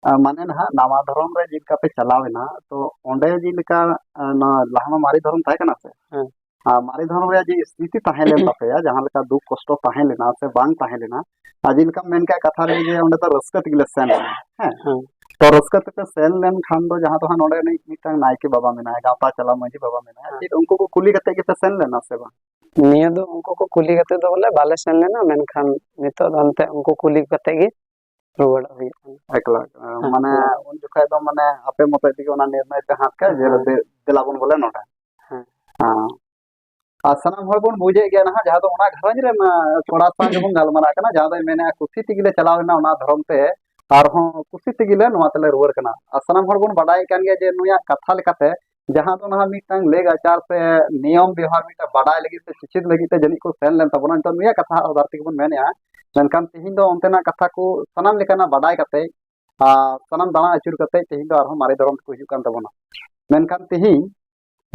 ᱟᱨ ᱢᱟᱱᱮ ᱱᱟᱦᱟᱜ ᱱᱟᱣᱟ ᱫᱷᱚᱨᱚᱢ ᱨᱮ ᱪᱮᱫ ᱞᱮᱠᱟ ᱯᱮ ᱪᱟᱞᱟᱣ ᱮᱱᱟ, ᱛᱚ ᱚᱸᱰᱮ ᱪᱮᱫ ᱞᱮᱠᱟ, ᱟᱨ ᱱᱚᱣᱟ ᱞᱟᱦᱟ ᱢᱟ ᱢᱟᱨᱮ ᱫᱷᱚᱨᱚᱢ ᱛᱟᱦᱮᱸ ᱠᱟᱱᱟ ᱥᱮ? ᱦᱮᱸ᱾ ᱟᱨ ᱢᱟᱨᱮ ᱫᱷᱚᱨᱚᱢ ᱨᱮᱭᱟᱜ ᱡᱮ ᱥᱛᱷᱤᱛᱤ ᱛᱟᱦᱮᱸ ᱞᱮᱱ ᱛᱟᱯᱮᱭᱟ, ᱡᱟᱦᱟᱸ ᱞᱮᱠᱟ ᱫᱩᱠ ᱠᱚᱥᱴᱚ ᱛᱟᱦᱮᱸ ᱞᱮᱱᱟ ᱥᱮ ᱵᱟᱝ ᱛᱟᱦᱮᱸ ᱞᱮᱱᱟ, ᱟᱨ ᱪᱮᱫ ᱞᱮᱠᱟᱢ ᱢᱮᱱ ᱠᱮᱫ ᱠᱟᱛᱷᱟ ᱨᱮᱜᱮ ᱡᱮ ᱚᱸᱰᱮ ᱫᱚ ᱨᱟᱹᱥᱠᱟᱹ ᱛᱮᱜᱮ ᱞᱮ ᱥᱮᱱ ᱞᱮᱱᱟ, ᱦᱮᱸ? ᱦᱮᱸ᱾ ᱛᱚ ᱨᱟᱹᱥᱠᱟᱹ ᱛᱮᱯᱮ ᱥᱮᱱ ᱞᱮᱱᱠᱷᱟᱱ ᱫᱚ ᱡᱟᱦᱟᱸ ᱫᱚ ᱦᱟᱸᱜ ᱱᱚᱰᱮ ᱨᱤᱱᱤᱡ ᱢᱤᱫᱴᱟᱝ ᱱᱟᱭᱠᱮ ᱵᱟᱵᱟ ᱢᱮᱱᱟᱭᱟ, ᱜᱟᱶᱛᱟ ᱪᱟᱞᱟᱣ ᱢᱟᱹᱡᱷᱤ ᱵᱟᱵᱟ ᱢᱮᱱᱟᱭᱟ, ᱦᱮᱸ᱾ ᱪᱮᱫ ᱩᱱᱠᱩ ᱠᱚ ᱠᱩᱞᱤ ᱠᱟᱛᱮ ᱜᱮᱯᱮ ᱥᱮᱱ ᱞᱮᱱᱟ ᱥᱮ ᱵᱟᱝ? ᱱᱤᱭᱟᱹ ᱫᱚ ᱩᱱᱠᱩ ᱠᱚ ᱠᱩᱞᱤ ᱠᱟᱛᱮ ᱫᱚ ᱵᱚᱞᱮ ᱵᱟᱞᱮ ᱥᱮᱱ ᱞᱮᱱᱟ, ᱢᱮᱱᱠᱷᱟᱱ ᱱᱤᱛᱚᱜ ᱫᱚ ᱮᱱᱛᱮ ᱩᱱᱠᱩ ᱠᱩᱞᱤ ᱠᱟᱛᱮ ᱜᱮ ᱨᱩᱣᱟᱹᱲᱚᱜ ᱦᱩᱭᱩᱜ ᱠᱟᱱᱟ᱾ ᱮᱠᱞᱟ, ᱮᱠᱞᱟ᱾ ᱦᱮᱸ, ᱢᱟᱱᱮ ᱦᱮᱸ᱾ ᱩᱱ ᱡᱚᱠᱷᱟᱡ ᱫᱚ ᱢᱟᱱᱮ ᱟᱯᱮ ᱢᱚᱛᱚᱡ ᱛᱮᱜᱮ ᱚᱱᱟ ᱱᱤᱨᱱᱚᱭ ᱯᱮ ᱦᱟᱛ ᱠᱟᱜ ᱡᱮ ᱦᱮᱸ᱾ ᱫᱮ-, ᱫᱮᱞᱟ ᱵᱚᱱ ᱵᱚᱞᱮ ᱱᱚᱰᱮ᱾ ᱦᱮᱸ᱾ ᱦᱮᱸ᱾ ᱟᱨ ᱥᱟᱱᱟᱢ ᱦᱚᱲ ᱵᱚᱱ ᱵᱩᱡᱮᱫ ᱜᱮᱭᱟ ᱱᱟᱦᱟᱜ, ᱡᱟᱦᱟᱸ ᱫᱚ ᱚᱱᱟ ᱜᱷᱟᱨᱚᱸᱡᱽ ᱨᱮᱱ, ᱟᱸ, ᱠᱚᱲᱟ ᱥᱟᱶ ᱜᱮᱵᱚᱱ ᱜᱟᱞᱢᱟᱨᱟᱜ ᱠᱟᱱᱟ, ᱡᱟᱦᱟᱸ ᱫᱚᱭ ᱢᱮᱱᱮᱫᱼᱟ, ᱠᱩᱥᱤ ᱛᱮᱜᱮ ᱞᱮ ᱪᱟᱞᱟᱣ ᱮᱱᱟ ᱚᱱᱟ ᱫᱷᱚᱨᱚᱢ ᱛᱮ, ᱟᱨᱦᱚᱸ ᱠᱩᱥᱤ ᱛᱮᱜᱮ ᱞᱮ ᱱᱚᱣᱟ ᱛᱮᱞᱮ ᱨᱩᱣᱟᱹᱲ ᱠᱟᱱᱟ᱾ ᱟᱨ ᱥᱟᱱᱟᱢ ᱦᱚᱲ ᱵᱚᱱ ᱵᱟᱰᱟᱭ ᱠᱟᱱ ᱜᱮᱭᱟ ᱡᱮ ᱱᱩᱭᱟᱜ ᱠᱟᱛᱷᱟ ᱞᱮᱠᱟᱛᱮ ᱡᱟᱦᱟᱸ ᱫᱚ ᱱᱟᱦᱟᱜ ᱢᱤᱫᱴᱟᱝ ᱞᱮᱜᱽ ᱟᱪᱟᱨ ᱥᱮ ᱱᱤᱭᱚᱢ ᱵᱮᱣᱦᱟᱨ ᱢᱤᱫᱴᱟᱝ ᱵᱟᱰᱟᱭ ᱞᱟᱹᱜᱤᱫ ᱥᱮ ᱪᱮᱪᱮᱫ ᱞᱟᱹᱜᱤᱫ ᱛᱮ ᱡᱟᱹᱱᱤᱡ ᱠᱚ ᱥᱮᱱ ᱞᱮᱱ ᱛᱟᱵᱚᱱᱟ᱾ ᱱᱤᱛᱚᱜ ᱱᱩᱭᱟᱜ ᱠᱟᱛᱷᱟ ᱟᱫᱷᱟᱨ ᱛᱮᱜᱮ ᱵᱚᱱ ᱢᱮᱱᱮᱜᱼᱟ, ᱢᱮᱱᱠᱷᱟᱱ ᱛᱮᱦᱮᱧ ᱫᱚ ᱚᱱᱛᱮᱱᱟᱜ ᱠᱟᱛᱷᱟ ᱠᱚ ᱥᱟᱱᱟᱢ ᱞᱮᱠᱟᱱᱟᱜ ᱵᱟᱰᱟᱭ ᱠᱟᱛᱮ, ᱟᱨ ᱥᱟᱱᱟᱢ ᱫᱟᱬᱟ ᱟᱹᱪᱩᱨ ᱠᱟᱛᱮ ᱛᱮᱦᱮᱧ ᱫᱚ ᱟᱨᱦᱚᱸ ᱢᱟᱨᱮ ᱫᱷᱚᱨᱚᱢ ᱛᱮᱠᱚ ᱦᱤᱡᱩᱜ ᱠᱟᱱ ᱛᱟᱵᱚᱱᱟ᱾ ᱢᱮᱱᱠᱷᱟᱱ ᱛᱮᱦᱮᱧ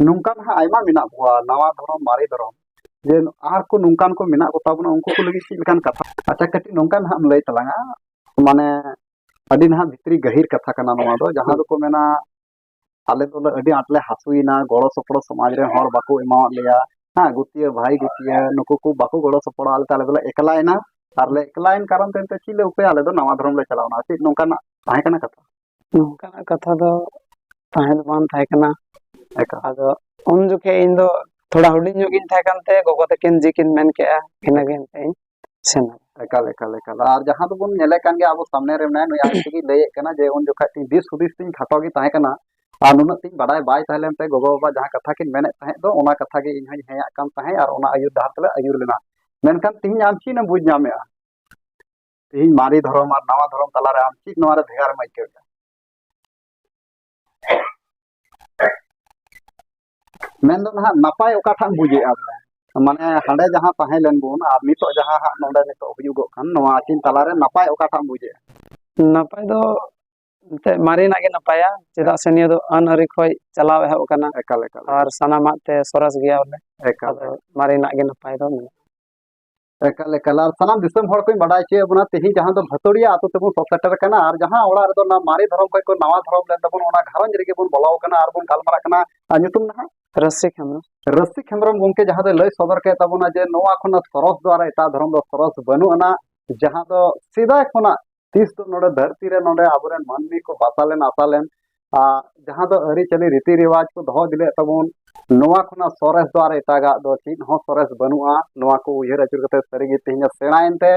ᱱᱚᱝᱠᱟ ᱱᱟᱦᱟᱜ ᱟᱭᱢᱟ ᱢᱮᱱᱟᱜ ᱠᱚᱣᱟ, ᱱᱟᱣᱟ ᱫᱷᱚᱨᱚᱢ, ᱢᱟᱨᱮ ᱫᱷᱚᱨᱚᱢ, ᱡᱮ ᱟᱨ ᱠᱚ ᱱᱚᱝᱠᱟᱱ ᱠᱚ ᱢᱮᱱᱟᱜ ᱠᱚ ᱛᱟᱵᱚᱱᱟ, ᱩᱱᱠᱩ ᱠᱚ ᱞᱟᱹᱜᱤᱫ ᱪᱮᱫ ᱞᱮᱠᱟᱱ ᱠᱟᱛᱷᱟ? ᱟᱪᱪᱷᱟ, ᱠᱟᱹᱴᱤᱡ ᱱᱚᱝᱠᱟ ᱱᱟᱦᱟᱜ ᱮᱢ ᱞᱟᱹᱭ ᱛᱟᱞᱟᱝᱟ, ᱢᱟᱱᱮ ᱟᱹᱰᱤ ᱱᱟᱦᱟᱜ ᱵᱷᱤᱛᱨᱤ ᱜᱟᱹᱦᱤᱨ ᱠᱟᱛᱷᱟ ᱠᱟᱱᱟ ᱱᱚᱣᱟ ᱫᱚ, ᱡᱟᱦᱟᱸ ᱫᱚᱠᱚ ᱢᱮᱱᱟ, ᱟᱞᱮ ᱫᱚᱞᱮ ᱟᱹᱰᱤ ᱟᱸᱴ ᱞᱮ ᱦᱟᱹᱥᱩᱭᱮᱱᱟ, ᱜᱚᱲᱚ ᱥᱚᱯᱚᱲᱚ ᱥᱚᱢᱟᱡᱽ ᱨᱮᱱ ᱦᱚᱲ ᱵᱟᱠᱚ ᱮᱢᱟᱣᱟᱫ ᱞᱮᱭᱟ, ᱦᱮᱸ, ᱜᱩᱛᱤᱭᱟᱹ ᱵᱷᱟᱭ ᱜᱩᱛᱤᱭᱟᱹ ᱱᱩᱠᱩ ᱠᱚ ᱵᱟᱠᱚ ᱜᱚᱲᱚ ᱥᱚᱯᱚᱲᱚ ᱟᱞᱮ ᱛᱮ, ᱟᱞᱮ ᱫᱚᱞᱮ ᱮᱠᱞᱟᱭᱮᱱᱟ᱾ ᱟᱨ ᱞᱮ ᱮᱠᱞᱟᱭᱮᱱ ᱠᱟᱨᱚᱱ ᱛᱮ ᱮᱱᱛᱮ ᱪᱮᱫ ᱞᱮ ᱩᱯᱟᱹᱭ, ᱟᱞᱮ ᱫᱚ ᱱᱟᱣᱟ ᱫᱷᱚᱨᱚᱢ ᱞᱮ ᱪᱟᱞᱟᱣᱱᱟ᱾ ᱪᱮᱫ ᱱᱚᱝᱠᱟᱱᱟᱜ ᱛᱟᱦᱮᱸ ᱠᱟᱱᱟ ᱠᱟᱛᱷᱟ? ᱱᱚᱝᱠᱟᱱᱟᱜ ᱠᱟᱛᱷᱟ ᱫᱚ ᱛᱟᱦᱮᱸ ᱫᱚ ᱵᱟᱝ ᱛᱟᱦᱮᱸ ᱠᱟᱱᱟ᱾ ᱮᱠᱟᱞ᱾ ᱟᱫᱚ ᱩᱱ ᱡᱚᱠᱷᱮᱡ ᱤᱧ ᱫᱚ ᱛᱷᱚᱲᱟ ᱦᱩᱰᱤᱧ ᱧᱚᱜ ᱜᱤᱧ ᱛᱟᱦᱮᱸ ᱠᱟᱱᱛᱮ ᱜᱚᱜᱚ ᱛᱟᱹᱠᱤᱱ ᱡᱮ ᱠᱤᱱ ᱢᱮᱱ ᱠᱮᱜᱼᱟ, ᱤᱱᱟᱹᱜᱮ ᱮᱱᱛᱮ ᱤᱧ ᱥᱮᱱ ᱮᱱᱟ᱾ ᱮᱠᱟᱞ, ᱮᱠᱟᱞ, ᱮᱠᱟᱞ᱾ ᱟᱨ ᱡᱟᱦᱟᱸ ᱫᱚᱵᱚᱱ ᱧᱮᱞᱮ ᱠᱟᱱ ᱜᱮᱭᱟ, ᱟᱵᱚ ᱥᱟᱢᱱᱮ ᱨᱮ ᱢᱮᱱᱟᱭᱟ, ᱱᱩᱭ ᱟᱡ ᱛᱮᱜᱮ ᱞᱟᱹᱭᱮᱫ ᱠᱟᱱᱟ ᱡᱮ ᱩᱱ ᱡᱚᱠᱷᱟᱡ ᱛᱤᱧ ᱫᱤᱥ ᱦᱩᱫᱤᱥ ᱛᱤᱧ ᱠᱷᱟᱴᱚ ᱜᱮ ᱛᱟᱦᱮᱸ ᱠᱟᱱᱟ, ᱟᱨ ᱱᱩᱱᱟᱹᱜ ᱛᱤᱧ ᱵᱟᱰᱟᱭ ᱵᱟᱭ ᱛᱟᱦᱮᱸ ᱞᱮᱱᱛᱮ ᱜᱚᱜᱚ ᱵᱟᱵᱟ ᱡᱟᱦᱟᱸ ᱠᱟᱛᱷᱟ ᱠᱤᱱ ᱢᱮᱱᱮᱫ ᱛᱟᱦᱮᱸᱫ ᱫᱚ, ᱚᱱᱟ ᱠᱟᱛᱷᱟ ᱜᱮ ᱤᱧ ᱦᱚᱧ ᱦᱮᱸᱭᱟᱜ ᱠᱟᱱ ᱛᱟᱦᱮᱸᱫ ᱟᱨ ᱚᱱᱟ ᱟᱹᱭᱩᱨ ᱰᱟᱦᱟᱨ ᱛᱮᱞᱮ ᱟᱹᱭᱩᱨ ᱞᱮᱱᱟ᱾ ᱢᱮᱱᱠᱷᱟᱱ ᱛᱤᱦᱤᱧ ᱟᱢ ᱪᱮᱫ ᱮᱢ ᱵᱩᱡᱽ ᱧᱟᱢᱮᱜᱼᱟ? ᱛᱤᱦᱤᱧ ᱢᱟᱨᱮ ᱫᱷᱚᱨᱚᱢ ᱟᱨ ᱱᱟᱣᱟ ᱫᱷᱚᱨᱚᱢ ᱛᱟᱞᱟᱨᱮ ᱟᱢ ᱪᱮᱫ ᱱᱚᱣᱟ ᱨᱮ ᱵᱷᱮᱜᱟᱨ ᱮᱢ ᱟᱹᱭᱠᱟᱹᱣᱮᱫᱼᱟ? ᱢᱮᱱᱫᱚ ᱱᱟᱦᱟᱜ ᱱᱟᱯᱟᱭ ᱚᱠᱟᱴᱟᱜ ᱮᱢ ᱵᱩᱡᱮᱜᱼᱟ ᱵᱚᱞᱮ? ᱢᱟᱱᱮ ᱦᱟᱸᱰᱮ ᱡᱟᱦᱟᱸ ᱛᱟᱦᱮᱸ ᱞᱮᱱ ᱵᱚᱱ ᱟᱨ ᱱᱤᱛᱚᱜ ᱡᱟᱦᱟᱸ ᱦᱟᱸᱜ ᱱᱚᱰᱮ ᱱᱤᱛᱚᱜ ᱦᱩᱭᱩᱜᱚᱜ ᱠᱟᱱ, ᱱᱚᱣᱟ ᱠᱤᱱ ᱛᱟᱞᱟᱨᱮ ᱱᱟᱯᱟᱭ ᱚᱠᱟᱴᱟᱜ ᱮᱢ ᱵᱩᱡᱮᱜᱼᱟ? ᱱᱟᱯᱟᱭ ᱫᱚ ᱮᱱᱛᱮᱫ ᱢᱟᱨᱮᱱᱟᱜ ᱜᱮ ᱱᱟᱯᱟᱭᱟ, ᱪᱮᱫᱟᱜ ᱥᱮ ᱱᱤᱭᱟᱹ ᱫᱚ ᱟᱹᱱ ᱟᱹᱨᱤ ᱠᱷᱚᱡ ᱪᱟᱞᱟᱣ ᱮᱦᱚᱵ ᱟᱠᱟᱱᱟ᱾ ᱮᱠᱟᱞ, ᱮᱠᱟᱞ, ᱟᱨ ᱮᱠᱟᱞ᱾ ᱥᱟᱱᱟᱢᱟᱜ ᱛᱮ ᱥᱚᱨᱮᱥ ᱜᱮᱭᱟ ᱵᱚᱞᱮ᱾ ᱮᱠᱟᱞ, ᱟᱫᱚ ᱮᱠᱟᱞ᱾ ᱢᱟᱨᱮᱱᱟᱜ ᱜᱮ ᱱᱟᱯᱟᱭ ᱫᱚ ᱢᱮᱱᱟᱜᱼᱟ᱾ ᱮᱠᱟᱞ, ᱮᱠᱟᱞ᱾ ᱟᱨ ᱥᱟᱱᱟᱢ ᱫᱤᱥᱚᱢ ᱦᱚᱲ ᱠᱚᱧ ᱵᱟᱰᱟᱭ ᱦᱚᱪᱚᱭᱮᱫ ᱵᱚᱱᱟ, ᱛᱮᱦᱮᱧ ᱡᱟᱦᱟᱸ ᱫᱚ ᱵᱷᱟᱹᱛᱩᱲᱤᱭᱟᱹ ᱟᱹᱛᱩ ᱛᱮᱵᱚᱱ ᱥᱚ ᱥᱮᱴᱮᱨ ᱟᱠᱟᱱᱟ, ᱟᱨ ᱡᱟᱦᱟᱸ ᱚᱲᱟᱜ ᱨᱮᱫᱚ ᱚᱱᱟ ᱢᱟᱨᱮ ᱫᱷᱚᱨᱚᱢ ᱠᱷᱚᱡ ᱠᱚ ᱱᱟᱣᱟ ᱫᱷᱚᱨᱚᱢ ᱞᱮᱱ ᱛᱟᱵᱚᱱ, ᱚᱱᱟ ᱜᱷᱟᱨᱚᱸᱡᱽ ᱨᱮᱜᱮ ᱵᱚᱱ ᱵᱚᱞᱚ ᱟᱠᱟᱱᱟ ᱟᱨ ᱵᱚᱱ ᱜᱟᱞᱢᱟᱨᱟᱜ ᱠᱟᱱᱟ᱾ ᱟᱨ ᱧᱩᱛᱩᱢ ᱱᱟᱦᱟᱜ? ᱨᱟᱹᱥᱤᱠ ᱦᱮᱢᱵᱨᱚᱢ᱾ ᱨᱟᱹᱥᱤᱠ ᱦᱮᱢᱵᱨᱚᱢ ᱜᱚᱢᱠᱮ ᱡᱟᱦᱟᱸ ᱫᱚᱭ ᱞᱟᱹᱭ ᱥᱚᱫᱚᱨ ᱠᱮᱫ ᱛᱟᱵᱚᱱᱟ ᱡᱮ ᱱᱚᱣᱟ ᱠᱷᱚᱱᱟᱜ ᱥᱚᱨᱚᱥ ᱫᱚ ᱟᱨ ᱮᱴᱟᱜ ᱫᱷᱚᱨᱚᱢ ᱫᱚ ᱥᱚᱨᱚᱥ ᱵᱟᱹᱱᱩᱜ ᱟᱱᱟ, ᱡᱟᱦᱟᱸ ᱫᱚ ᱥᱮᱫᱟᱭ ᱠᱷᱚᱱᱟᱜ ᱛᱤᱥ ᱫᱚ ᱱᱚᱰᱮ ᱫᱷᱟᱹᱨᱛᱤ ᱨᱮ ᱱᱚᱰᱮ ᱟᱵᱚᱨᱮᱱ ᱢᱟᱹᱱᱢᱤ ᱠᱚ ᱵᱟᱥᱟ ᱞᱮᱱ, ᱟᱥᱟ ᱞᱮᱱ, ᱟᱨ ᱡᱟᱦᱟᱸ ᱫᱚ ᱟᱹᱨᱤᱪᱟᱹᱞᱤ ᱨᱤᱛᱤ ᱨᱮᱣᱟᱡᱽ ᱠᱚ ᱫᱚᱦᱚ ᱤᱫᱤ ᱞᱮᱫ ᱛᱟᱵᱚᱱ, ᱱᱚᱣᱟ ᱠᱷᱚᱱᱟᱜ ᱥᱚᱨᱮᱥ ᱫᱚ ᱟᱨ ᱮᱴᱟᱜᱟᱜ ᱫᱚ ᱪᱮᱫ ᱦᱚᱸ ᱥᱚᱨᱮᱥ ᱵᱟᱹᱱᱩᱜᱼᱟ᱾ ᱱᱚᱣᱟ ᱠᱚ ᱩᱭᱦᱟᱹᱨ ᱟᱹᱪᱩᱨ ᱠᱟᱛᱮ ᱥᱟᱹᱨᱤᱜᱮ ᱛᱮᱦᱮᱧ ᱮ ᱥᱮᱬᱟᱭᱮᱱ ᱛᱮ,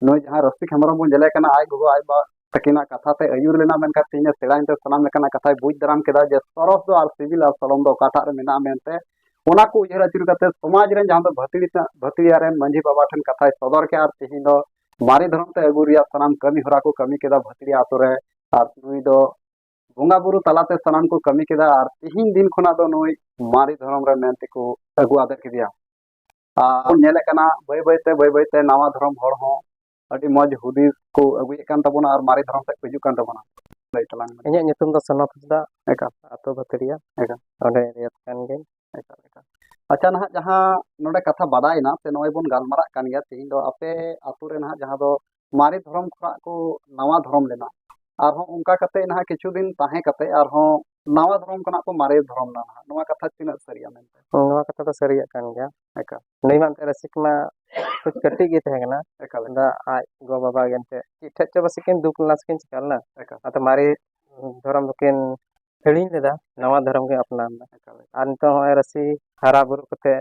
ᱱᱩᱭ ᱡᱟᱦᱟᱸ ᱨᱟᱹᱥᱤᱠ ᱦᱮᱢᱵᱨᱚᱢ ᱵᱚᱱ ᱧᱮᱞᱮ ᱠᱟᱱᱟ, ᱟᱡ ᱜᱚᱜᱚ ᱟᱡ ᱵᱟ ᱛᱟᱹᱠᱤᱱᱟᱜ ᱠᱟᱛᱷᱟ ᱛᱮ ᱟᱹᱭᱩᱨ ᱞᱮᱱᱟ, ᱢᱮᱱᱠᱷᱟᱱ ᱛᱮᱦᱮᱧ ᱮ ᱥᱮᱬᱟᱭᱮᱱ ᱛᱮ ᱥᱟᱱᱟᱢ ᱞᱮᱠᱟᱱᱟᱜ ᱠᱟᱛᱷᱟᱭ ᱵᱩᱡᱽ ᱫᱟᱨᱟᱢ ᱠᱮᱫᱟ ᱡᱮ ᱥᱚᱨᱚᱥ ᱫᱚ ᱟᱨ ᱥᱤᱵᱤᱞ ᱟᱨ ᱥᱚᱲᱚᱢ ᱫᱚ ᱚᱠᱟᱴᱟᱜ ᱨᱮ ᱢᱮᱱᱟᱜᱼᱟ ᱢᱮᱱᱛᱮ᱾ ᱚᱱᱟ ᱠᱚ ᱩᱭᱦᱟᱹᱨ ᱟᱹᱪᱩᱨ ᱠᱟᱛᱮ ᱥᱚᱢᱟᱡᱽ ᱨᱮᱱ ᱡᱟᱦᱟᱸ ᱫᱚ ᱵᱷᱟᱹᱛᱤᱲᱤ ᱛᱟ-, ᱵᱷᱟᱹᱛᱤᱲᱤᱭᱟ ᱨᱮᱱ ᱢᱟᱹᱡᱷᱤ ᱵᱟᱵᱟ ᱴᱷᱮᱱ ᱠᱟᱛᱷᱟᱭ ᱥᱚᱫᱚᱨ ᱠᱮᱫᱼᱟ ᱟᱨ ᱛᱮᱦᱮᱧ ᱫᱚ ᱢᱟᱨᱮ ᱫᱷᱚᱨᱚᱢ ᱛᱮ ᱟᱹᱜᱩ ᱨᱮᱭᱟᱜ ᱥᱟᱱᱟᱢ ᱠᱟᱹᱢᱤ ᱦᱚᱨᱟ ᱠᱚ ᱠᱟᱹᱢᱤ ᱠᱮᱫᱟ ᱵᱷᱟᱹᱛᱤᱲᱤᱭᱟ ᱟᱛᱳ ᱨᱮ᱾ ᱟᱨ ᱱᱩᱭ ᱫᱚ ᱵᱚᱸᱜᱟ ᱵᱩᱨᱩ ᱛᱟᱞᱟᱛᱮ ᱥᱟᱱᱟᱢ ᱠᱚ ᱠᱟᱹᱢᱤ ᱠᱮᱫᱟ, ᱟᱨ ᱛᱤᱦᱤᱧ ᱫᱤᱱ ᱠᱷᱚᱱᱟᱜ ᱫᱚ ᱱᱩᱭ ᱢᱟᱨᱮ ᱫᱷᱚᱨᱚᱢ ᱨᱮ ᱢᱮᱱ ᱛᱮᱠᱚ ᱟᱹᱜᱩ ᱟᱫᱮᱨ ᱠᱮᱫᱮᱭᱟ᱾ ᱟᱨ ᱵᱚᱱ ᱧᱮᱞᱮᱫ ᱠᱟᱱᱟ, ᱵᱟᱹᱭ ᱵᱟᱹᱭ ᱛᱮ, ᱵᱟᱹᱭ ᱵᱟᱹᱭ ᱛᱮ ᱱᱟᱣᱟ ᱫᱷᱚᱨᱚᱢ ᱦᱚᱲ ᱦᱚᱸ ᱟᱹᱰᱤ ᱢᱚᱡᱽ ᱦᱩᱫᱤᱥ ᱠᱚ ᱟᱹᱜᱩᱭᱮᱫ ᱠᱟᱱ ᱛᱟᱵᱚᱱᱟ ᱟᱨ ᱢᱟᱨᱮ ᱫᱷᱚᱨᱚᱢ ᱥᱮᱫ ᱠᱚ ᱦᱤᱡᱩᱜ ᱠᱟᱱ ᱛᱟᱵᱚᱱᱟ᱾ ᱞᱟᱹᱭ ᱛᱟᱞᱟᱝ ᱢᱮ᱾ ᱤᱧᱟᱹᱜ ᱧᱩᱛᱩᱢ ᱫᱚ ᱥᱚᱱᱚᱛ ᱦᱟᱸᱥᱫᱟ, ᱮᱠᱟᱞ᱾ ᱟᱹᱛᱩ ᱵᱷᱟᱹᱛᱲᱤᱭᱟ᱾ ᱮᱠᱟᱞ᱾ ᱚᱸᱰᱮ ᱨᱮᱭᱟᱛ ᱠᱟᱱ ᱜᱤᱭᱟᱹᱧ᱾ ᱮᱠᱟᱞ, ᱮᱠᱟᱞ᱾ ᱟᱪᱪᱷᱟ, ᱱᱟᱦᱟᱜ ᱡᱟᱦᱟᱸ ᱱᱚᱰᱮ ᱠᱟᱛᱷᱟ ᱵᱟᱰᱟᱭᱮᱱᱟ ᱥᱮ ᱱᱚᱜᱼᱚᱭ ᱵᱚᱱ ᱜᱟᱞᱢᱟᱨᱟᱜ ᱠᱟᱱ ᱜᱮᱭᱟ, ᱛᱮᱦᱮᱧ ᱫᱚ ᱟᱯᱮ ᱟᱹᱛᱩ ᱨᱮ ᱱᱟᱦᱟᱜ ᱡᱟᱦᱟᱸ ᱫᱚ ᱢᱟᱨᱮ ᱫᱷᱚᱨᱚᱢ ᱠᱷᱚᱱᱟᱜ ᱠᱚ ᱱᱟᱣᱟ ᱫᱷᱚᱨᱚᱢ ᱞᱮᱱᱟ, ᱟᱨᱦᱚᱸ ᱚᱱᱠᱟ ᱠᱟᱛᱮ ᱱᱟᱦᱟᱜ ᱠᱤᱪᱷᱩ ᱫᱤᱱ ᱛᱟᱦᱮᱸ ᱠᱟᱛᱮ ᱟᱨᱦᱚᱸ ᱱᱟᱣᱟ ᱫᱷᱚᱨᱚᱢ ᱠᱷᱚᱱᱟᱜ ᱠᱚ ᱢᱟᱨᱮ ᱫᱷᱚᱨᱚᱢ ᱞᱮᱱᱟ, ᱱᱚᱣᱟ ᱠᱟᱛᱷᱟ ᱛᱤᱱᱟᱹᱜ ᱥᱟᱹᱨᱤᱭᱟ ᱢᱮᱱᱛᱮ? ᱱᱚᱣᱟ ᱠᱟᱛᱷᱟ ᱫᱚ ᱥᱟᱹᱨᱤᱭᱟᱜ ᱠᱟᱱ ᱜᱮᱭᱟ᱾ ᱮᱠᱟᱞ᱾ ᱱᱩᱭ ᱢᱟ ᱮᱱᱛᱮ ᱨᱟᱹᱥᱤᱠ ᱢᱟ ᱠᱟᱹᱴᱤᱡ ᱜᱮ ᱛᱟᱦᱮᱸ ᱠᱟᱱᱟ᱾ ᱮᱠᱟᱞ, ᱮᱠᱟᱞ᱾ ᱟᱫᱚ ᱟᱡ ᱜᱚ ᱵᱟᱵᱟ ᱜᱮ ᱮᱱᱛᱮ ᱪᱮᱫ ᱴᱷᱮᱡ ᱪᱚ ᱯᱟᱥᱮᱡ ᱠᱤᱱ ᱫᱩᱠ ᱞᱮᱱᱟ ᱥᱮ ᱠᱤᱱ ᱪᱤᱠᱟ ᱞᱮᱱᱟ᱾ ᱮᱠᱟᱞ᱾ ᱟᱫᱚ ᱢᱟᱨᱮ ᱫᱷᱚᱨᱚᱢ ᱫᱚᱠᱤᱱ ᱦᱤᱲᱤᱧ ᱞᱮᱫᱟ, ᱱᱟᱣᱟ ᱫᱷᱚᱨᱚᱢ ᱜᱮ ᱟᱯᱱᱟᱨ ᱮᱱᱟ᱾ ᱮᱠᱟᱞ, ᱮᱠᱟᱞ᱾ ᱟᱨ ᱱᱤᱛᱚᱜ ᱦᱚᱸᱜᱼᱚᱭ ᱨᱟᱹᱥᱤ ᱦᱟᱨᱟ ᱵᱩᱨᱩ ᱠᱟᱛᱮ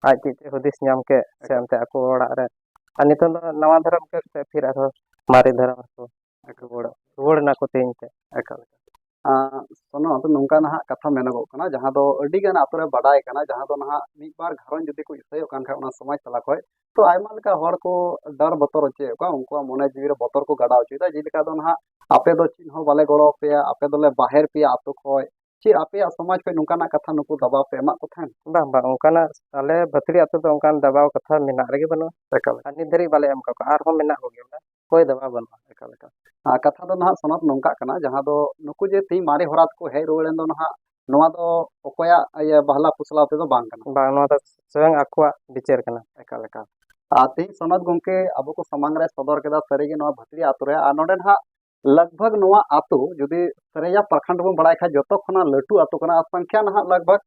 ᱟᱡ ᱪᱮᱫ ᱪᱚ ᱦᱩᱫᱤᱥ ᱧᱟᱢ ᱠᱮᱫ ᱥᱮ ᱮᱠᱟᱞ᱾ ᱚᱱᱛᱮ ᱟᱠᱚ ᱚᱲᱟᱜ ᱨᱮ, ᱟᱨ ᱱᱤᱛᱚᱝ ᱫᱚ ᱱᱟᱣᱟ ᱫᱷᱚᱨᱚᱢ ᱠᱟᱹᱡ ᱠᱟᱛᱮ ᱯᱷᱤᱨ ᱟᱨᱦᱚᱸ ᱢᱟᱨᱮ ᱫᱷᱚᱨᱚᱢ ᱨᱮᱠᱚ ᱮᱠᱟᱞ᱾ ᱨᱩᱣᱟᱹᱲ, ᱨᱩᱣᱟᱹᱲ ᱮᱱᱟ ᱠᱚ ᱛᱮᱦᱮᱧ ᱛᱮ᱾ ᱮᱠᱟᱞ, ᱮᱠᱟᱞ᱾ ᱟᱸ, ᱥᱚᱱᱚᱛ, ᱱᱚᱝᱠᱟ ᱱᱟᱦᱟᱜ ᱠᱟᱛᱷᱟ ᱢᱮᱱᱚᱜᱚᱜ ᱠᱟᱱᱟ, ᱡᱟᱦᱟᱸ ᱫᱚ ᱟᱹᱰᱤ ᱜᱟᱱ ᱟᱛᱳ ᱨᱮ ᱵᱟᱰᱟᱭ ᱠᱟᱱᱟ, ᱡᱟᱦᱟᱸ ᱫᱚ ᱱᱟᱦᱟᱜ ᱢᱤᱫ ᱵᱟᱨ ᱜᱷᱟᱨᱚᱸᱡᱽ ᱡᱩᱫᱤ ᱠᱚ ᱤᱥᱟᱹᱭᱚᱜ ᱠᱟᱱ ᱠᱷᱟᱡ ᱚᱱᱟ ᱥᱚᱢᱟᱡᱽ ᱛᱟᱞᱟ ᱠᱷᱚᱡ, ᱛᱚ ᱟᱭᱢᱟ ᱞᱮᱠᱟ ᱦᱚᱲ ᱠᱚ ᱰᱟᱨ ᱵᱚᱛᱚᱨ ᱦᱚᱪᱚᱭᱮᱫ ᱠᱚᱣᱟ, ᱩᱱᱠᱩᱣᱟᱜ ᱢᱚᱱᱮ ᱡᱤᱣᱤ ᱨᱮ ᱵᱚᱛᱚᱨ ᱠᱚ ᱜᱟᱰᱟ ᱦᱚᱪᱚᱭᱮᱫᱟ, ᱡᱮᱞᱮᱠᱟ ᱫᱚ ᱱᱟᱦᱟᱜ, "ᱟᱯᱮ ᱫᱚ ᱪᱮᱫ ᱦᱚᱸ ᱵᱟᱞᱮ ᱜᱚᱲᱚ ᱟᱯᱮᱭᱟ, ᱟᱯᱮ ᱫᱚᱞᱮ ᱵᱟᱦᱮᱨ ᱯᱮᱭᱟ ᱟᱛᱳ ᱠᱷᱚᱡ", ᱪᱮᱫ ᱟᱯᱮᱭᱟᱜ ᱥᱚᱢᱟᱡᱽ ᱠᱷᱚᱡ ᱱᱚᱝᱠᱟᱱᱟᱜ ᱠᱟᱛᱷᱟ ᱱᱩᱠᱩ ᱫᱟᱵᱟᱣ ᱯᱮ ᱮᱢᱟᱜ ᱠᱚ ᱛᱟᱦᱮᱸᱱ? ᱵᱟᱝ, ᱵᱟᱝ, ᱚᱱᱠᱟᱱᱟᱜ ᱟᱞᱮ ᱵᱷᱟᱹᱛᱲᱤ ᱟᱛᱳ ᱫᱚ ᱚᱱᱠᱟᱱ ᱫᱟᱵᱟᱣ ᱠᱟᱛᱷᱟ ᱢᱮᱱᱟᱜ ᱨᱮᱜᱮ ᱵᱟᱹᱱᱩᱜᱼᱟ᱾ ᱮᱠᱟᱞ᱾ ᱟᱨ ᱱᱤᱛ ᱫᱷᱟᱹᱨᱤᱡ ᱵᱟᱞᱮ ᱮᱢ ᱠᱟᱜ ᱠᱚᱣᱟ, ᱟᱨᱦᱚᱸ ᱢᱮᱱᱟᱜ ᱠᱚᱜᱮᱭᱟ, ᱵᱚᱞᱮ ᱦᱳᱭ ᱫᱟᱵᱟᱣ ᱵᱟᱹᱱᱩᱜᱼᱟ᱾ ᱮᱠᱟᱞ, ᱮᱠᱟᱞ᱾ ᱟᱨ ᱠᱟᱛᱷᱟ ᱫᱚ ᱱᱟᱦᱟᱜ ᱥᱚᱱᱚᱛ ᱱᱚᱝᱠᱟᱜ ᱠᱟᱱᱟ, ᱡᱟᱦᱟᱸ ᱫᱚ ᱱᱩᱠᱩ ᱡᱮ ᱛᱮᱦᱤᱧ ᱢᱟᱨᱮ ᱦᱚᱨᱟ ᱛᱮᱠᱚ ᱦᱮᱡ ᱨᱩᱣᱟᱹᱲ ᱮᱱ ᱫᱚ ᱱᱟᱦᱟᱜ, ᱱᱚᱣᱟ ᱫᱚ ᱚᱠᱚᱭᱟᱜ ᱤᱭᱟᱹ ᱵᱟᱦᱞᱟ ᱯᱩᱥᱞᱟᱣ ᱛᱮᱫᱚ ᱵᱟᱝ ᱠᱟᱱᱟ᱾ ᱵᱟᱝ, ᱱᱚᱣᱟ ᱫᱚ ᱥᱚᱭᱚᱝ ᱟᱠᱚᱣᱟᱜ ᱵᱤᱪᱟᱹᱨ ᱠᱟᱱᱟ᱾ ᱮᱠᱟᱞ, ᱮᱠᱟᱞ᱾ ᱟᱨ ᱛᱮᱦᱤᱧ ᱥᱚᱱᱚᱛ ᱜᱚᱢᱠᱮ ᱟᱵᱚ ᱠᱚ ᱥᱟᱢᱟᱝ ᱨᱮ ᱥᱚᱫᱚᱨ ᱠᱮᱫᱟ ᱥᱟᱹᱨᱤᱜᱮ ᱱᱚᱣᱟ ᱵᱷᱟᱹᱛᱲᱤ ᱟᱛᱳ ᱨᱮ, ᱟᱨ ᱱᱚᱰᱮ ᱱᱟᱦᱟᱜ ᱞᱟᱜᱽ ᱵᱷᱟᱜᱽ ᱱᱚᱣᱟ ᱟᱛᱳ ᱡᱩᱫᱤ ᱥᱟᱹᱨᱟᱹᱭᱟ ᱯᱨᱚᱠᱷᱚᱸᱰ ᱵᱚᱱ ᱵᱟᱲᱟᱭ ᱠᱷᱟᱡ ᱡᱚᱛᱚ ᱠᱷᱚᱱᱟᱜ ᱞᱟᱹᱴᱩ ᱟᱛᱳ ᱠᱟᱱᱟ, ᱟᱨ ᱥᱚᱝᱠᱷᱭᱟ ᱱᱟᱦᱟᱜ ᱞᱟᱜᱽ ᱵᱷᱟᱜᱽ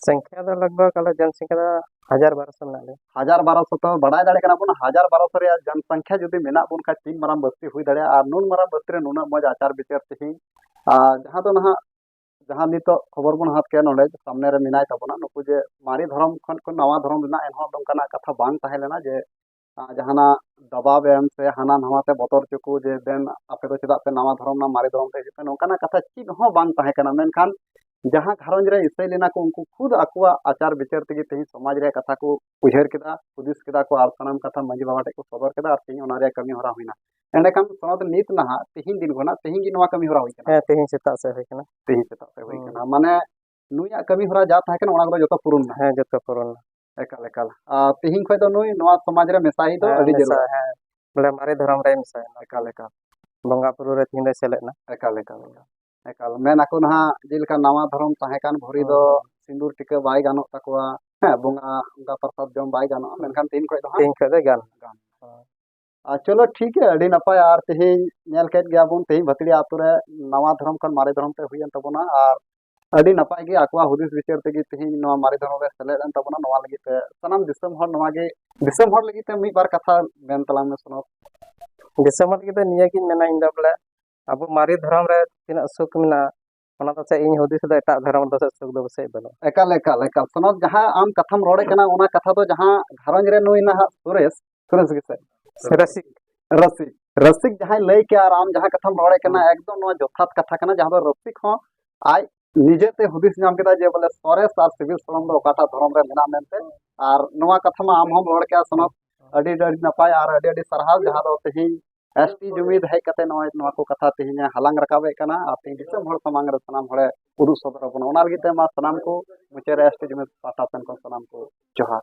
ᱥᱚᱝᱠᱷᱭᱟ ᱫᱚ ᱞᱟᱜᱽ ᱵᱷᱟᱜᱽ ᱟᱞᱮ ᱡᱚᱱᱥᱚᱝᱠᱷᱭᱟ ᱫᱚ ᱦᱟᱡᱟᱨ ᱵᱟᱨᱚᱥᱚ ᱢᱮᱱᱟᱜ ᱞᱮᱭᱟ᱾ ᱦᱟᱡᱟᱨ ᱵᱟᱨᱚᱥᱚ ᱛᱚ ᱵᱟᱲᱟᱭ ᱫᱟᱲᱮ ᱠᱟᱱᱟ ᱵᱚᱱ, ᱦᱟᱡᱟᱨ ᱵᱟᱨᱚᱥᱚ ᱨᱮᱭᱟᱜ ᱡᱚᱱᱥᱚᱝᱠᱷᱭᱟ ᱡᱩᱫᱤ ᱢᱮᱱᱟᱜ ᱵᱚᱱ ᱠᱷᱟᱡ ᱛᱤᱱ ᱢᱟᱨᱟᱝ ᱵᱟᱥᱛᱤ ᱦᱩᱭ ᱫᱟᱲᱮᱭᱟᱜᱼᱟ, ᱟᱨ ᱱᱩᱱ ᱢᱟᱨᱟᱝ ᱵᱟᱥᱛᱤ ᱨᱮ ᱱᱩᱱᱟᱹᱜ ᱢᱚᱡᱽ ᱟᱪᱟᱨ ᱵᱤᱪᱟᱹᱨ ᱛᱮᱦᱮᱧ, ᱟᱨ ᱡᱟᱦᱟᱸ ᱫᱚ ᱱᱟᱦᱟᱜ, ᱡᱟᱦᱟᱸ ᱱᱤᱛᱚᱜ ᱠᱷᱚᱵᱚᱨ ᱵᱚᱱ ᱦᱟᱛ ᱠᱮᱜᱼᱟ ᱱᱚᱰᱮ ᱥᱟᱢᱱᱮ ᱨᱮ ᱢᱮᱱᱟᱭ ᱛᱟᱵᱚᱱᱟ, ᱱᱩᱠᱩ ᱡᱮ ᱢᱟᱨᱮ ᱫᱷᱚᱨᱚᱢ ᱠᱷᱚᱱ ᱠᱚ ᱱᱟᱣᱟ ᱫᱷᱚᱨᱚᱢ ᱨᱮᱱᱟᱜ ᱮᱱᱦᱚᱸ ᱱᱚᱝᱠᱟᱱᱟᱜ ᱠᱟᱛᱷᱟ ᱵᱟᱝ ᱛᱟᱦᱮᱸ ᱞᱮᱱᱟ ᱡᱮ ᱟᱸ, ᱡᱟᱦᱟᱱᱟᱜ ᱫᱟᱵᱟᱣ ᱮᱢ ᱥᱮ ᱦᱟᱱᱟ ᱱᱟᱣᱟ ᱛᱮ ᱵᱚᱛᱚᱨ ᱦᱚᱪᱚ ᱠᱚ ᱡᱮ ᱫᱮᱱ ᱟᱯᱮ ᱫᱚ ᱪᱮᱫᱟᱜ ᱯᱮ ᱱᱟᱣᱟ ᱫᱷᱚᱨᱚᱢ ᱨᱮᱱᱟᱜ ᱢᱟᱨᱮ ᱫᱷᱚᱨᱚᱢ ᱛᱮ ᱦᱤᱡᱩᱜ ᱯᱮ, ᱱᱚᱝᱠᱟᱱᱟᱜ ᱠᱟᱛᱷᱟ ᱪᱮᱫ ᱦᱚᱸ ᱵᱟᱝ ᱛᱟᱦᱮᱸ ᱠᱟᱱᱟ᱾ ᱢᱮᱱᱠᱷᱟᱱ ᱡᱟᱦᱟᱸ ᱜᱷᱟᱨᱚᱸᱡᱽ ᱨᱮ ᱤᱥᱟᱹᱭ ᱞᱮᱱᱟ ᱠᱚ, ᱩᱱᱠᱩ ᱠᱷᱩᱫ ᱟᱠᱚᱣᱟᱜ ᱟᱪᱟᱨ ᱵᱤᱪᱟᱹᱨ ᱛᱮᱜᱮ ᱛᱮᱦᱮᱧ ᱥᱚᱢᱟᱡᱽ ᱨᱮᱭᱟᱜ ᱠᱟᱛᱷᱟ ᱠᱚ ᱩᱭᱦᱟᱹᱨ ᱠᱮᱫᱟ, ᱦᱩᱫᱤᱥ ᱠᱮᱫᱟ ᱠᱚ ᱟᱨ ᱥᱟᱱᱟᱢ ᱠᱟᱛᱷᱟ ᱢᱟᱺᱡᱷᱤ ᱵᱟᱵᱟ ᱴᱷᱮᱱ ᱠᱚ ᱥᱚᱫᱚᱨ ᱠᱮᱫᱟ ᱟᱨ ᱛᱮᱦᱮᱧ ᱚᱱᱟ ᱨᱮᱭᱟᱜ ᱠᱟᱹᱢᱤ ᱦᱚᱨᱟ ᱦᱩᱭᱱᱟ᱾ ᱮᱸᱰᱮᱠᱷᱟᱱ ᱥᱚᱱᱚᱛ ᱱᱤᱛ ᱱᱟᱦᱟᱜ ᱛᱮᱦᱮᱧ ᱫᱤᱱ ᱠᱷᱚᱱᱟᱜ ᱛᱮᱦᱮᱧ ᱜᱮ ᱱᱚᱣᱟ ᱠᱟᱹᱢᱤ ᱦᱚᱨᱟ ᱦᱩᱭ ᱠᱟᱱᱟ? ᱦᱮᱸ, ᱛᱮᱦᱮᱧ ᱥᱮᱛᱟᱜ ᱥᱮᱫ ᱦᱩᱭ ᱠᱟᱱᱟ᱾ ᱛᱮᱦᱮᱧ ᱥᱮᱛᱟᱜ ᱥᱮᱫ ᱦᱩᱭ ᱦᱩᱸ᱾ ᱠᱟᱱᱟ, ᱢᱟᱱᱮ ᱱᱩᱭᱟᱜ ᱠᱟᱹᱢᱤ ᱦᱚᱨᱟ ᱡᱟ ᱛᱟᱦᱮᱸ ᱠᱟᱱᱟ ᱚᱱᱟ ᱠᱚᱫᱚ ᱡᱚᱛᱚ ᱯᱩᱨᱩᱱ ᱱᱟ? ᱦᱮᱸ, ᱡᱚᱛᱚ ᱯᱩᱨᱩᱱ ᱱᱟ᱾ ᱮᱠᱟᱞ ᱮᱠᱟᱞ᱾ ᱟᱨ ᱛᱮᱦᱮᱧ ᱠᱷᱚᱱ ᱫᱚ ᱱᱩᱭ ᱱᱚᱣᱟ ᱥᱚᱢᱟᱡᱽ ᱨᱮ ᱢᱮᱥᱟ ᱦᱤᱡᱩᱜ ᱫᱚ ᱦᱮᱸ, ᱟᱹᱰᱤ ᱢᱮᱥᱟ, ᱡᱟᱹᱨᱩᱲ᱾ ᱦᱮᱸ, ᱵᱚᱞᱮ ᱢᱟᱨᱮ ᱫᱷᱚᱨᱚᱢ ᱨᱮ ᱢᱮᱥᱟᱭᱮᱱᱟ᱾ ᱮᱠᱟᱞ ᱮᱠᱟᱞ᱾ ᱵᱚᱸᱜᱟ ᱵᱩᱨᱩ ᱨᱮ ᱛᱮᱦᱮᱧ ᱫᱚᱭ ᱥᱮᱞᱮᱫ ᱮᱱᱟ᱾ ᱮᱠᱟᱞ ᱮᱠᱟᱞ ᱮᱠᱟᱞ᱾ ᱮᱠᱟᱞ ᱢᱮᱱ ᱟᱠᱚ ᱱᱟᱦᱟᱜ ᱡᱮᱞᱮᱠᱟ ᱱᱟᱣᱟ ᱫᱷᱚᱨᱚᱢ ᱛᱟᱦᱮᱸ ᱠᱟᱱ ᱵᱷᱳᱨᱤ ᱫᱚ ᱦᱩᱸ᱾ ᱥᱤᱸᱫᱩᱨ ᱴᱤᱠᱟᱹ ᱵᱟᱭ ᱜᱟᱱᱚᱜ ᱛᱟᱠᱚᱣᱟ, ᱦᱮᱸ, ᱵᱚᱸᱜᱟ ᱚᱱᱠᱟ ᱯᱨᱚᱥᱟᱫ ᱡᱚᱢ ᱵᱟᱭ ᱜᱟᱱᱚᱜᱼᱟ, ᱢᱮᱱᱠᱷᱟᱱ ᱛᱮᱦᱮᱧ ᱠᱷᱚᱱ ᱫᱚ ᱦᱟᱸᱜ ᱛᱮᱦᱮᱧ ᱠᱷᱚᱱ ᱫᱚ ᱜᱟᱱ᱾ ᱟᱨ ᱪᱚᱞᱚ ᱴᱷᱤᱠ ᱜᱮᱭᱟ, ᱟᱹᱰᱤ ᱱᱟᱯᱟᱭ᱾ ᱟᱨ ᱛᱮᱦᱮᱧ ᱧᱮᱞ ᱠᱮᱫ ᱜᱮᱭᱟ ᱵᱚᱱ, ᱛᱮᱦᱮᱧ ᱵᱷᱟᱹᱛᱲᱤᱭᱟᱹ ᱟᱛᱳ ᱨᱮ ᱱᱟᱣᱟ ᱫᱷᱚᱨᱚᱢ ᱠᱷᱚᱱ ᱢᱟᱨᱮ ᱫᱷᱚᱨᱚᱢ ᱛᱮ ᱦᱩᱭᱮᱱ ᱛᱟᱵᱚᱱᱟ, ᱟᱨ ᱟᱹᱰᱤ ᱱᱟᱯᱟᱭ ᱜᱮ ᱟᱠᱚᱣᱟᱜ ᱦᱩᱫᱤᱥ ᱵᱤᱪᱟᱹᱨ ᱛᱮᱜᱮ ᱛᱮᱦᱮᱧ ᱱᱚᱣᱟ ᱢᱟᱨᱮ ᱫᱷᱚᱨᱚᱢ ᱨᱮ ᱥᱮᱞᱮᱫ ᱮᱱ ᱛᱟᱵᱚᱱᱟ᱾ ᱱᱚᱣᱟ ᱞᱟᱹᱜᱤᱫ ᱛᱮ ᱥᱟᱱᱟᱢ ᱫᱤᱥᱚᱢ ᱦᱚᱲ ᱱᱚᱣᱟ ᱜᱮ, ᱫᱤᱥᱚᱢ ᱦᱚᱲ ᱞᱟᱹᱜᱤᱫ ᱛᱮ ᱢᱤᱫ ᱵᱟᱨ ᱠᱟᱛᱷᱟ ᱢᱮᱱ ᱛᱟᱞᱟᱝ ᱢᱮ ᱥᱚᱱᱚᱛ᱾ ᱫᱤᱥᱚᱢ ᱦᱚᱲ ᱞᱟᱹᱜᱤᱫ ᱫᱚ ᱱᱤᱭᱟᱹ ᱜᱤᱧ ᱢᱮᱱᱟ ᱤᱧ ᱫᱚ ᱵᱚᱞᱮ ᱟᱵᱚ ᱢᱟᱨᱮ ᱫᱷᱚᱨᱚᱢ ᱨᱮ ᱛᱤᱱᱟᱹᱜ ᱥᱩᱠ ᱢᱮᱱᱟᱜᱼᱟ, ᱚᱱᱟ ᱫᱚ ᱪᱮᱫ ᱤᱧ ᱦᱩᱫᱤᱥ ᱮᱫᱟ, ᱮᱴᱟᱜ ᱫᱷᱚᱨᱚᱢ ᱨᱮᱫᱚ ᱪᱮᱫ ᱥᱩᱠ ᱫᱚ ᱯᱟᱥᱮᱡ ᱵᱟᱹᱱᱩᱜᱼᱟ᱾ ᱮᱠᱟᱞ ᱮᱠᱟᱞ ᱮᱠᱟᱞ᱾ ᱥᱚᱱᱚᱛ, ᱡᱟᱦᱟᱸ ᱟᱢ ᱠᱟᱛᱷᱟᱢ ᱨᱚᱲᱮᱫ ᱠᱟᱱᱟ, ᱚᱱᱟ ᱠᱟᱛᱷᱟ ᱫᱚ ᱡᱟᱦᱟᱸ ᱜᱷᱟᱨᱚᱸᱡᱽ ᱨᱮ ᱱᱩᱭ ᱱᱟᱦᱟᱜ ᱥᱩᱨᱮᱥ, ᱥᱩᱨᱮᱥ ᱜᱮᱥᱮ? ᱨᱟᱹᱥᱤᱠ᱾ ᱨᱟᱹᱥᱤᱠ, ᱨᱟᱹᱥᱤᱠ ᱡᱟᱦᱟᱸᱭ ᱞᱟᱹᱭ ᱠᱮᱜᱼᱟ ᱟᱨ ᱟᱢ ᱡᱟᱦᱟᱸ ᱠᱟᱛᱷᱟᱢ ᱨᱚᱲᱮᱫ ᱠᱟᱱᱟ, ᱦᱩᱸ᱾ ᱮᱠᱫᱚᱢ ᱱᱚᱣᱟ ᱡᱚᱛᱷᱟᱛ ᱠᱟᱛᱷᱟ ᱠᱟᱱᱟ, ᱡᱟᱦᱟᱸ ᱫᱚ ᱨᱟᱹᱥᱤᱠ ᱦᱚᱸ ᱟᱡ ᱱᱤᱡᱮᱛᱮ ᱦᱩᱫᱤᱥ ᱧᱟᱢ ᱠᱮᱫᱟ ᱡᱮ ᱵᱚᱞᱮ ᱥᱚᱨᱮᱥ ᱟᱨ ᱥᱤᱵᱤᱞ ᱥᱚᱲᱚᱢ ᱫᱚ ᱚᱠᱟᱴᱟᱜ ᱫᱷᱚᱨᱚᱢ ᱨᱮ ᱢᱮᱱᱟᱜ ᱢᱮᱱᱛᱮ᱾ ᱟᱨ ᱱᱚᱣᱟ ᱠᱟᱛᱷᱟ ᱢᱟ ᱟᱢ ᱦᱚᱸᱢ ᱨᱚᱲ ᱠᱮᱜᱼᱟ ᱥᱚᱱᱚᱛ, ᱟᱹᱰᱤ ᱟᱹᱰᱤ ᱱᱟᱯᱟᱭ ᱟᱨ ᱟᱹᱰᱤ ᱟᱹᱰᱤ ᱥᱟᱨᱦᱟᱣ, ᱡᱟᱦᱟᱸ ᱫᱚ ᱛᱮᱦᱮᱧ ᱮᱥ ᱴᱤ ᱡᱩᱢᱤᱫ ᱦᱮᱡ ᱠᱟᱛᱮ ᱱᱚᱜᱼᱚᱭ ᱱᱚᱣᱟ ᱠᱚ ᱠᱟᱛᱷᱟ ᱛᱮᱦᱮᱧ ᱮ ᱦᱟᱞᱟᱝ ᱨᱟᱠᱟᱵᱮᱫ ᱠᱟᱱᱟ ᱟᱨ ᱛᱮᱦᱮᱧ ᱫᱤᱥᱚᱢ ᱦᱚᱲ ᱥᱟᱢᱟᱝ ᱨᱮ ᱥᱟᱱᱟᱢ ᱦᱚᱲᱮ ᱩᱫᱩᱜ ᱥᱚᱫᱚᱨ ᱟᱵᱚᱱᱟ᱾ ᱚᱱᱟ ᱞᱟᱹᱜᱤᱫ ᱛᱮ ᱢᱟ ᱥᱟᱱᱟᱢ ᱠᱚ ᱢᱩᱪᱟᱹᱫ ᱨᱮ ᱮᱥ ᱴᱤ ᱡᱩᱢᱤᱫ ᱯᱟᱦᱴᱟ ᱥᱮᱱ ᱠᱷᱚᱱ ᱥᱟᱱᱟᱢ ᱠᱚ ᱡᱚᱦᱟᱨ᱾